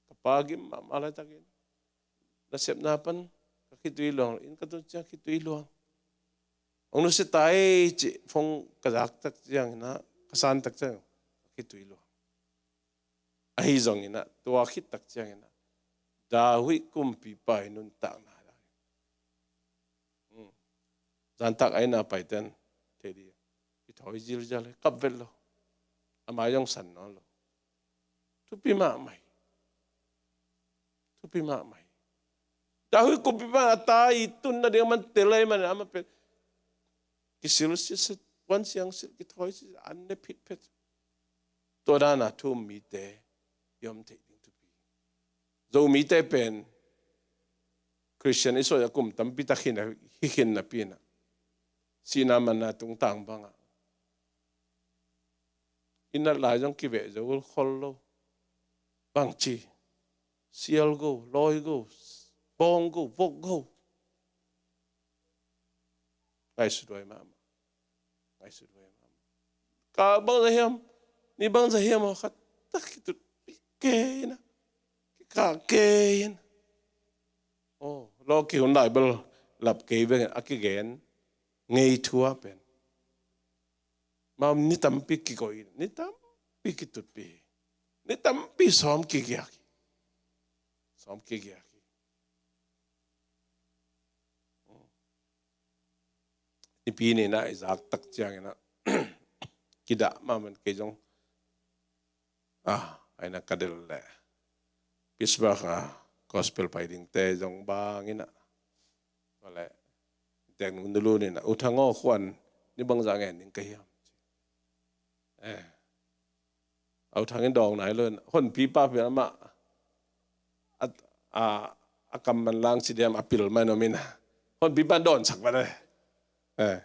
ka pa gim mahmah laitakin, nasepna pan ka khitui luang, inn ka tun ciang khitui luang. Hong nusia ta ei cih phone ka zak tak ciangin ah, ka san tak ciang ka khitui luang. Ahi zongin ah, tua khit tak ciangin ah, David kumpipa i nuntakna lai. Hmm. Zantak a inn a paite'n thei ding, i Hoi zilzial hi, kap vet lo. A mai zong san nawn lo. Thupi mahmah hi. Thupi mahmah hi. David kumpi pan a ta i tun nading a man tel lai man a man pen kisil siset, wan siang sil, kithawi siset, an ne phitphet. Tua dana thu um mite i om theih ding thupi. Zomite pen Christian i suai a kum tampi tak hi na, hi khin napi in ah, sihna manna tungtang bangah i nat lai zong kiveh zo khol lo. Bangci, sial go, lawi go, bawng go, vok go. Ngaihsut huai mahmah. Ngaihsut huai mahmah. Ka bangzah hiam, ni bangzah hiam aw, khat tak kitut kei in ah, kikah kei in ah. Aw, law kihun lai bel lap kei veng a kigen ngei thu ah pen. Mau ni tampi kikoih, ni tampi kitutpih, ni tampi sawm kigiak hi. Sawm kigiak hi. Nipi ni in ah i zak tak ciangin ah kidah mahmah in kei zong, ah, a inn ah ka del leh Pittsburgh ah gospel pai dingte zong bang in ah, tua leh tek nung nulun in ah, U Thang aw, khuan ni bangzah ngen ding ka hiam? Eh. A U Thang in dawng nai lo in, honpipa pen amah a, a, a kam manlang ci diam, a pil mai no min a, honpipa in dawnsak vat e. Eh.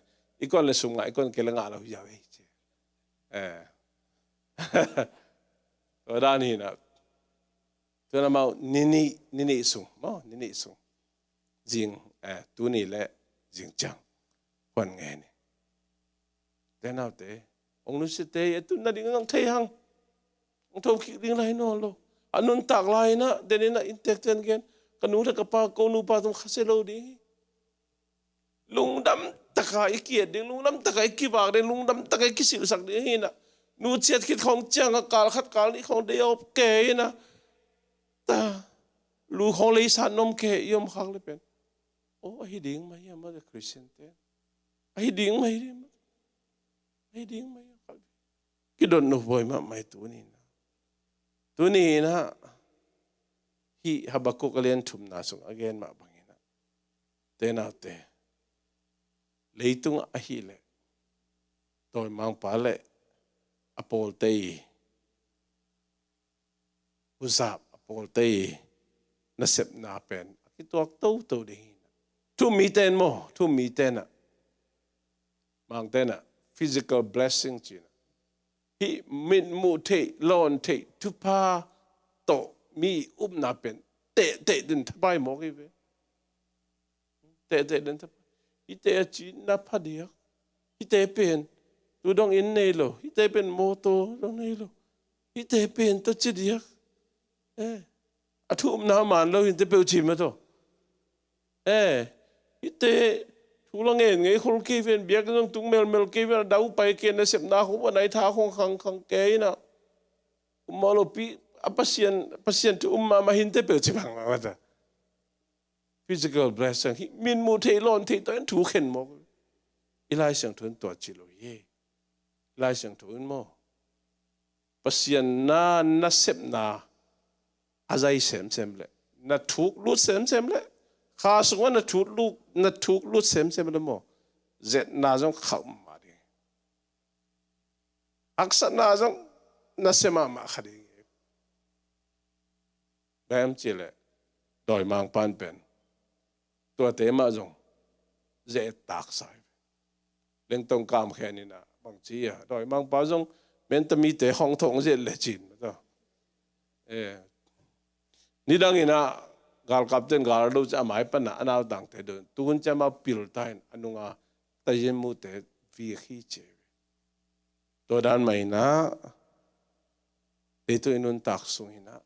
I kon le sum ngah, i kon kei le ngah lo hi ziau ei ci. Eh. Tua dan hi in ah, tua na mau ni nih, ni nih sung maw, ni nih sung, zing, eh, tuni le zing ciang khuan ngen hi. Te naute, hong nusiate, a tun nading hong thei hang. Hong thokik ding lai nawn lo. A nuntak lai in ah, den in ah inntekten gen, ka nu le ka pa, ko nupa tung khasia lo ding hi. Lungdam taka i ki-et ding, lungdam taka i kivak ding, lungdam taka i kisilhsak ding hi in ah. Nu ciat khit khawng ciang a kal khat kal nih khawng day off kei in ah, ta, lu khawng leisat nuam kei i om khak le pen, aw, ahi ding mah hiam a, Christian te? Ahi ding mah, ahi ding mah. Ahi ding mah hiam. Kidot nop huai mahmah hi tuni in ah. Tuni in ah, hih Habakkuk a lian thumna sung a gen mah bangin ah, te naute, leitungah ahih leh dawimangpa le a pawlte i huzap, a pawlte i nasepna pen a kituak toto ding hi in ah. Thu um mite in maw, thu um mite in ah, Mangte in ah physical blessing ci in ah, hih mitmuh theih, lawn theih thupha tawh mi upna pen tehteh den thapai mawk hi ve. Tehteh den thapai. Hihte a ci na pha diak. Hihte pen tu dong inn nei lo. Hihte pen mawtaw dong nei lo. Hihte pen tawh ci diak. Eh. A thu upna man lo hinte peuh ci mah tawh. Eh. Hihte thu la ngen ngei khol kei ven, biakinn zong tung melmel kei ven, a dau pai kei, nasepna khong, a naitha khong khangkhang kei in ah, um mah lo pi, a Pasian, Pasian thu um mahmah hinte peuh ci bang mah ta. Physical blessing hi, mitmuh theih, lawn theih tawh in thu khen mawk. I Lai Siangtho in tua ci lo hi. I Lai Siangtho in maw, Pasian na, nasepna a zai semsem le, na thuk lut semsem le, kha sungah na thuk lut, na thuk lut semsem le maw, zetna zong kha um mah ding. Haksatna zong nasia mahmah kha ding. Bang hiam cih leh dawimangpa'n pen tuate mah zong zia et taksa hi. Lengtong kam khen in ah, bangci a, dawimangpa zong menta mite hong thawh zia et le cin mah ta. Eh, nidang in ah galkapte'n gal do ciang a mai pan ah a nautangte do in, tuhun ciang amau pil ta in, a nunga taizin mute vik hi ci hi. Tua dan mah in ah, leitung i nuntak sung in ah,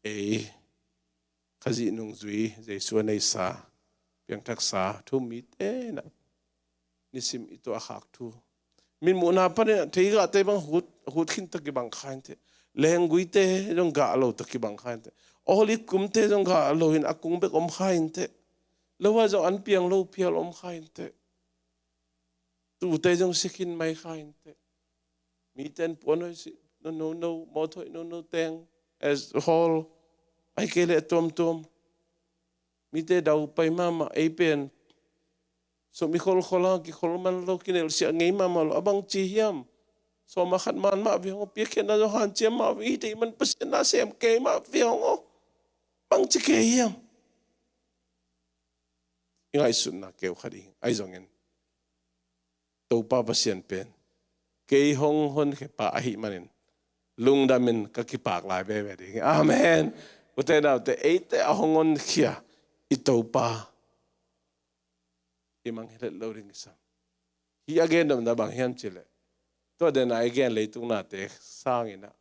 ei, Khazih nungzui, Jesu a neisa, piangthaksa thu um mite in ah nisim i tuahkhak thu, mitmuhna panin ah theigahte bang hut, hut khin tawh kibang kha inteh. Lengguite zong gah lo tawh kibang kha inteh. Olive kumte zong gah lo in a kung bek om kha inteh. Lo ah zong an piang lo phial om kha inteh. Tute zong si khin mai kha inteh. Mite in puan hoih si nono, mawt hoih nono teng, eh, hawl, ahih kei leh a tuamtuam. Mite dau pai mahmah, ei pen sum i kholkhol a, kikhol man lo, kinelsiah ngei mahmah lo, a bangci hiam? Sawm ah khat man mah ve hong aw, piakkhiatna zong hanciam mah ve, hih teh man Pasian na sem kei mah ve hong aw, bangci kei hiam? I ngaihsutna keu khat hi, ahi zongin Topa Pasian pen kei hong honkhia pa ahih manin lungdamin ka kipak lai veve ding hi. Amen. Ute naute, eite a hong honkhia i Topa i mangngilh het lo ding kisam. Hih a gen nopna bang hiam cih leh, tua dena i gen leitung nate sangin ah,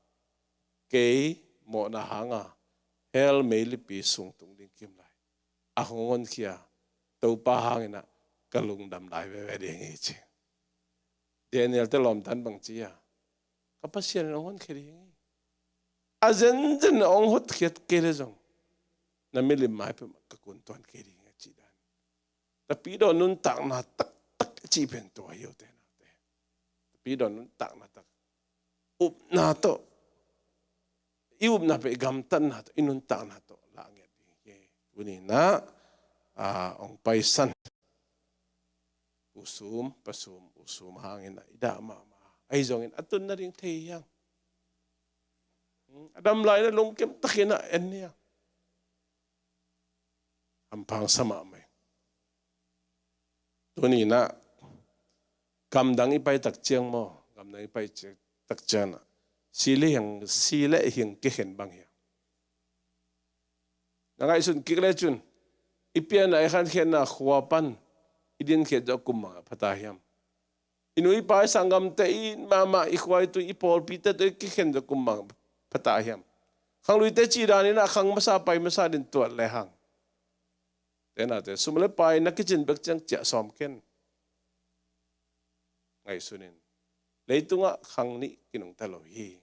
kei mawhna hanga hell meilipi sung tung ding kim lai a hong honkhia Topa hangin ah ka lungdam lai veve ding hi ci. Daniel te lawmta in bang ci a, ka Pasian in hong honkhia ding hi. A zenzen a hong hotkhiat kei leh zong na milim mai peuhmah ka kun tuan kei ding hi, a cih dan. Tapidaw nuntakna taktak i cih pen tua hi, ute naute. Tapidaw nuntakna tak, upna tawh, i upna peuh i gamtatna tawh, i nuntakna tawh lah ngiat ding hi. Tuni in ah, ah, hong paisan U Sum, Pa Sum, U Sum hangin ah i dah mahmah. Ahi zongin a tun nading thei hi hang. Hmm, a dam lai in ah lungkim takin ah en hi hang. Hampha sa mahmah hi. Tuni in ah gamdang i pai tak ciang maw, gamdang i pai ciang, tak ciang ah, si le hing, si le hing kikhen bang hi a. Na ngaihsun kik lecin, i pianna, i khankhiatna khua pan i dinkhiat zawh kum bang a pha ta hiam? I nu i pa, i sanggamte, i it mahmah, i khua i tui, i pawlpite tawh i kikhen zawh kum bang pha ta hiam? Khangluite cih dan in ah khang masa, pai masa ding tuat le hang. Ute naute, sum le pai na kicin bek ciang ciah sawm ken. Ngaihsun in. Leitungah khang nih kinungta lo hi.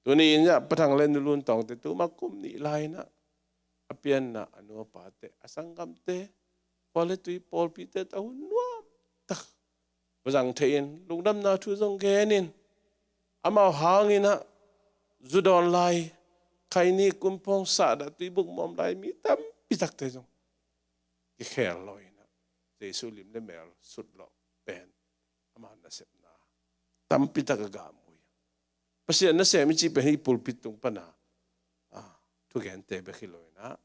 Tuni in ah Pa Thang le Nu Lun Tawngte tuma kum nih lai in ah a pianna, a nu a pate, a sanggamte, khua le tui, pawlpite tawh hun nuam tak va zang thei in, lungdamna thu zong gen in, amau hangin ah zu dawn lai, khaini, kumpawng, sahdah, tuibuk mawm lai mi tampi takte zong kikhel lawh in ah, Jesuh lim le mel sut lawh pen amau nasepna tampi tak a gah mu hi. Pasian nasem i cih pen hih pulpit tung pan a, ah, thugente bek hi lo in ah,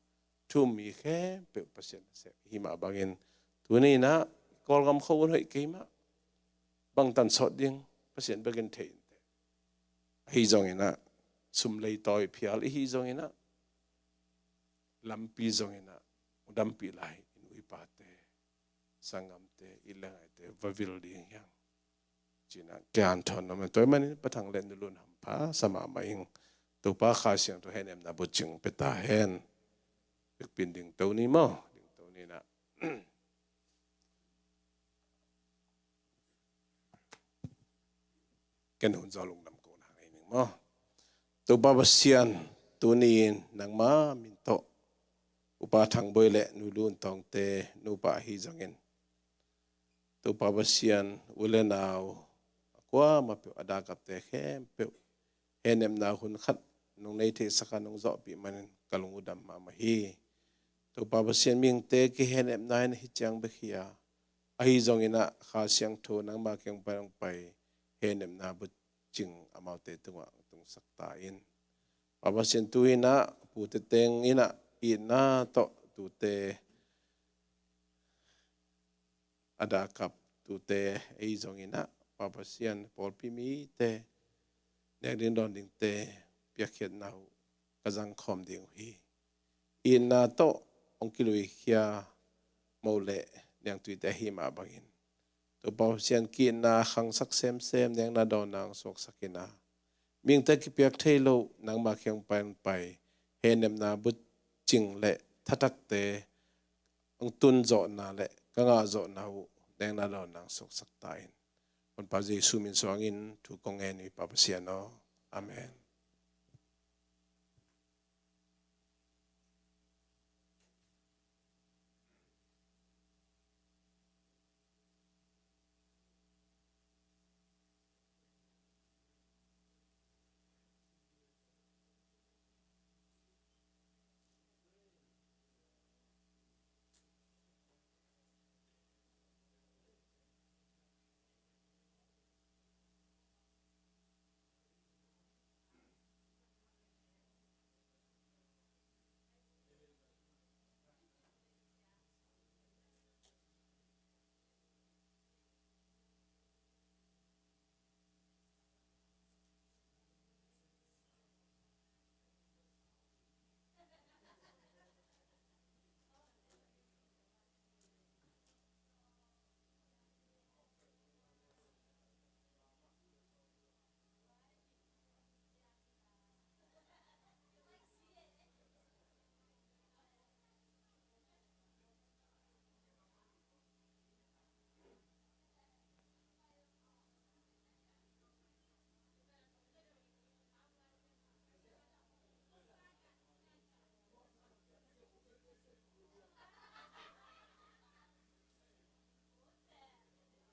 thu-um mi khempeuh Pasian nasem hi mah bangin, tuni in ah Kawlgam khua hun hoih kei mah, bangtan sawt ding Pasian bekin thei inteh. Ahi zongin ah, sum leitawi phial i hi zongin ah, lampi zongin ah, hong dampih lai i nu i pate, sanggamte, i le ngaite va vil ding hi hang. Ci-in ah ka hanthawn nuam hi. Tua ahih manin Pa Thang le Nu Lun hampha sa mahmah ing. Topa Kha Siangtho hehnepna bucing pia ta hen. Vekpi in dingto ni maw, dingto ni in ah. Ken hun zaw lungdam kona ngei ning maw. Topa Pasian, tuni in nangma min tawh U Pa Thang Bawi le Nu Lun Tawngte nupa ahi zongin, Topa Pasian, u le nau a kuamah peuh, a dakapte khempeuh hehnepna hun khat nong nei theihsak a, nong zawhpih manin ka lung uh dam mahmah hi. Topa Pasian, mihingte kihehnepna in hih ciang bek hi a, ahi zongin ah Kha Siangtho nangma kiang pan hong pai hehnepna bucing amaute tungah hong tungsak ta in. Pa Pasian, tu-in ah pute teng in ah itna tawh tute, a dakap tute, ei zongin ah Pa Pasian, pawlpi mite, nek ding dawn dingte piakkhiatna uh ka zangkhawm ding uh hi. Itna tawh hong kiluikhia moh le niangtuite ahi mah bangin, Topa Pasian, ki-itna khangsak semsem, nekna dawnna hong suaksak in ah, mihingte kipiak thei loh, nangma kiang pan pai hehnepna bucing le thathakte hong tun zawhna le ka ngah zawhna uh nekna dawnna hong suaksak ta in. Honpa Jesuh min suangin thu kong ngen hi, Pa Pasian aw. Amen.